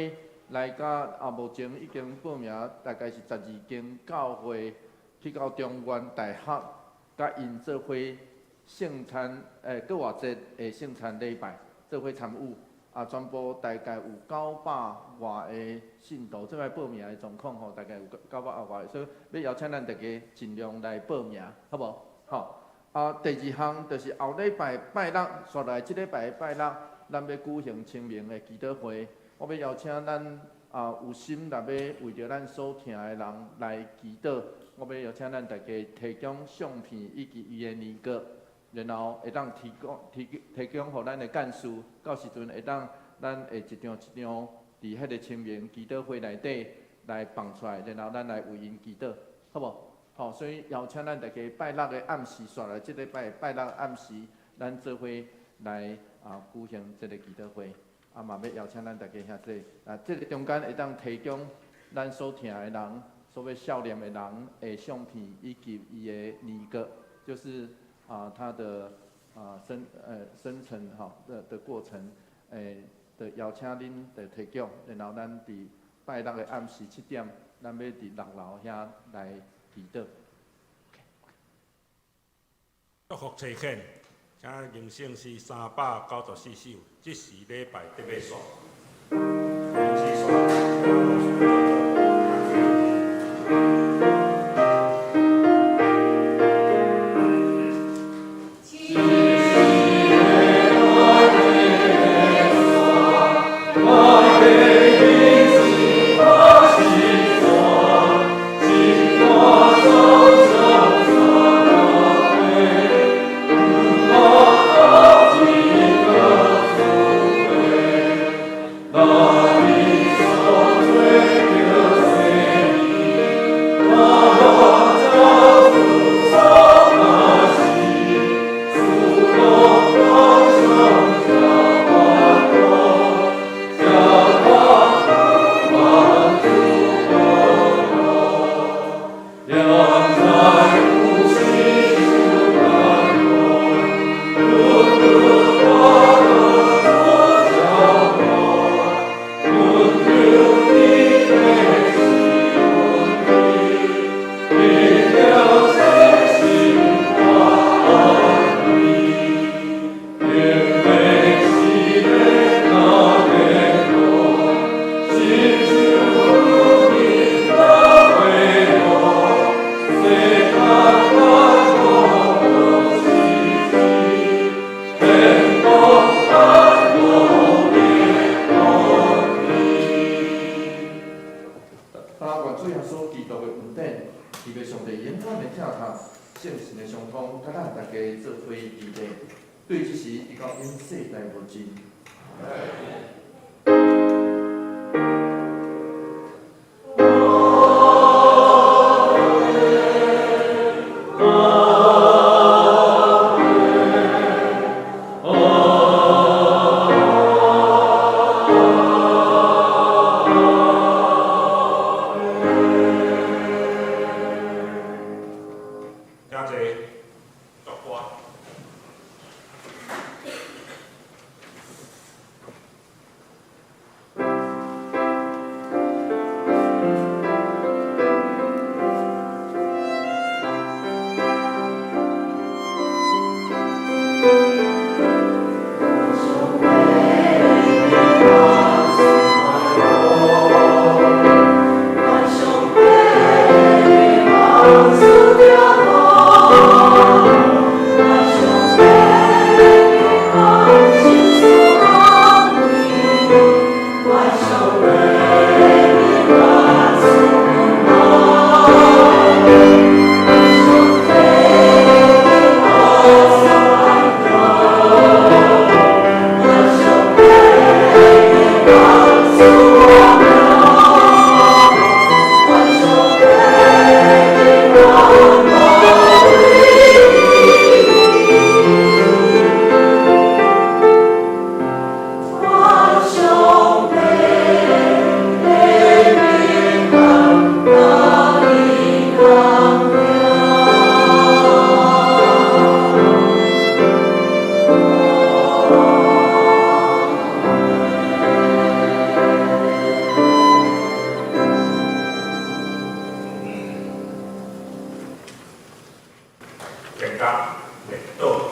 來甲啊，目前已經報名大概是12間教會，去到中原大學，佮𪜶做伙聖餐，復活節的聖餐禮拜，做伙參與。啊，全部大概有900外个信徒，這擺報名的狀況吼，大概有900外個，所以欲邀請咱大家盡量來報名，好無？吼。啊，第二項就是後禮拜拜六，紲來這禮拜拜六，咱欲舉行清明的祈禱會。我欲邀請咱啊有心若欲為著咱所疼的人來祈禱，我欲邀請咱大家提供相片以及伊的年過，然後會當提供提提供予咱的幹事，到時陣會當咱會一張一張佇彼个清明祈禱會內底來放出來，然後咱來為𪜶祈禱，好無？好，所以邀請咱大家拜六的暗時，紲來這禮拜拜六暗時，咱做伙來啊舉行這个祈禱會。啊，嘛欲邀請咱大家遐濟啊，這个中間會當提供咱所疼的人、所欲孝念的人的相片以及伊的年過，就是啊他的啊生辰吼的過程，的邀請恁的提供，然後咱佇拜六的暗時7點，咱欲佇6樓遐來祈禱。祝福齊獻，請吟聖詩394首，這時禮拜得欲煞。吟詩煞。啊，願主耶穌基督的恩典，特別上帝永遠的疼痛，聖神的相通，佮咱大家做伙佇咧，對這時直到永世代無盡。請坐，作歌。 Thank you. 甲列岛。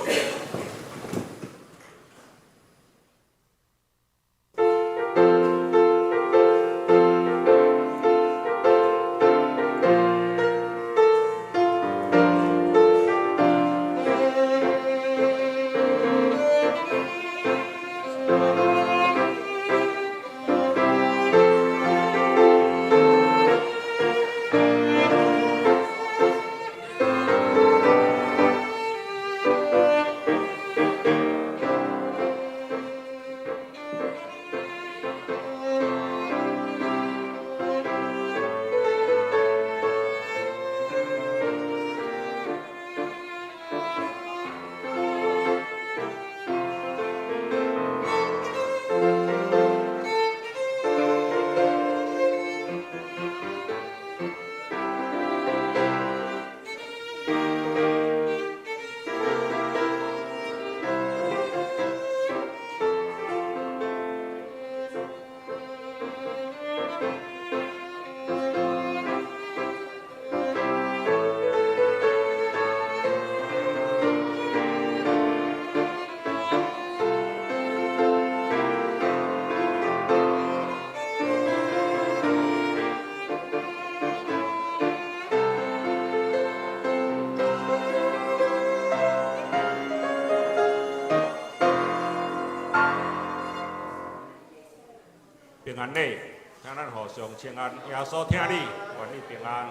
平安礼，請咱互相請安，耶穌疼你，願你平安。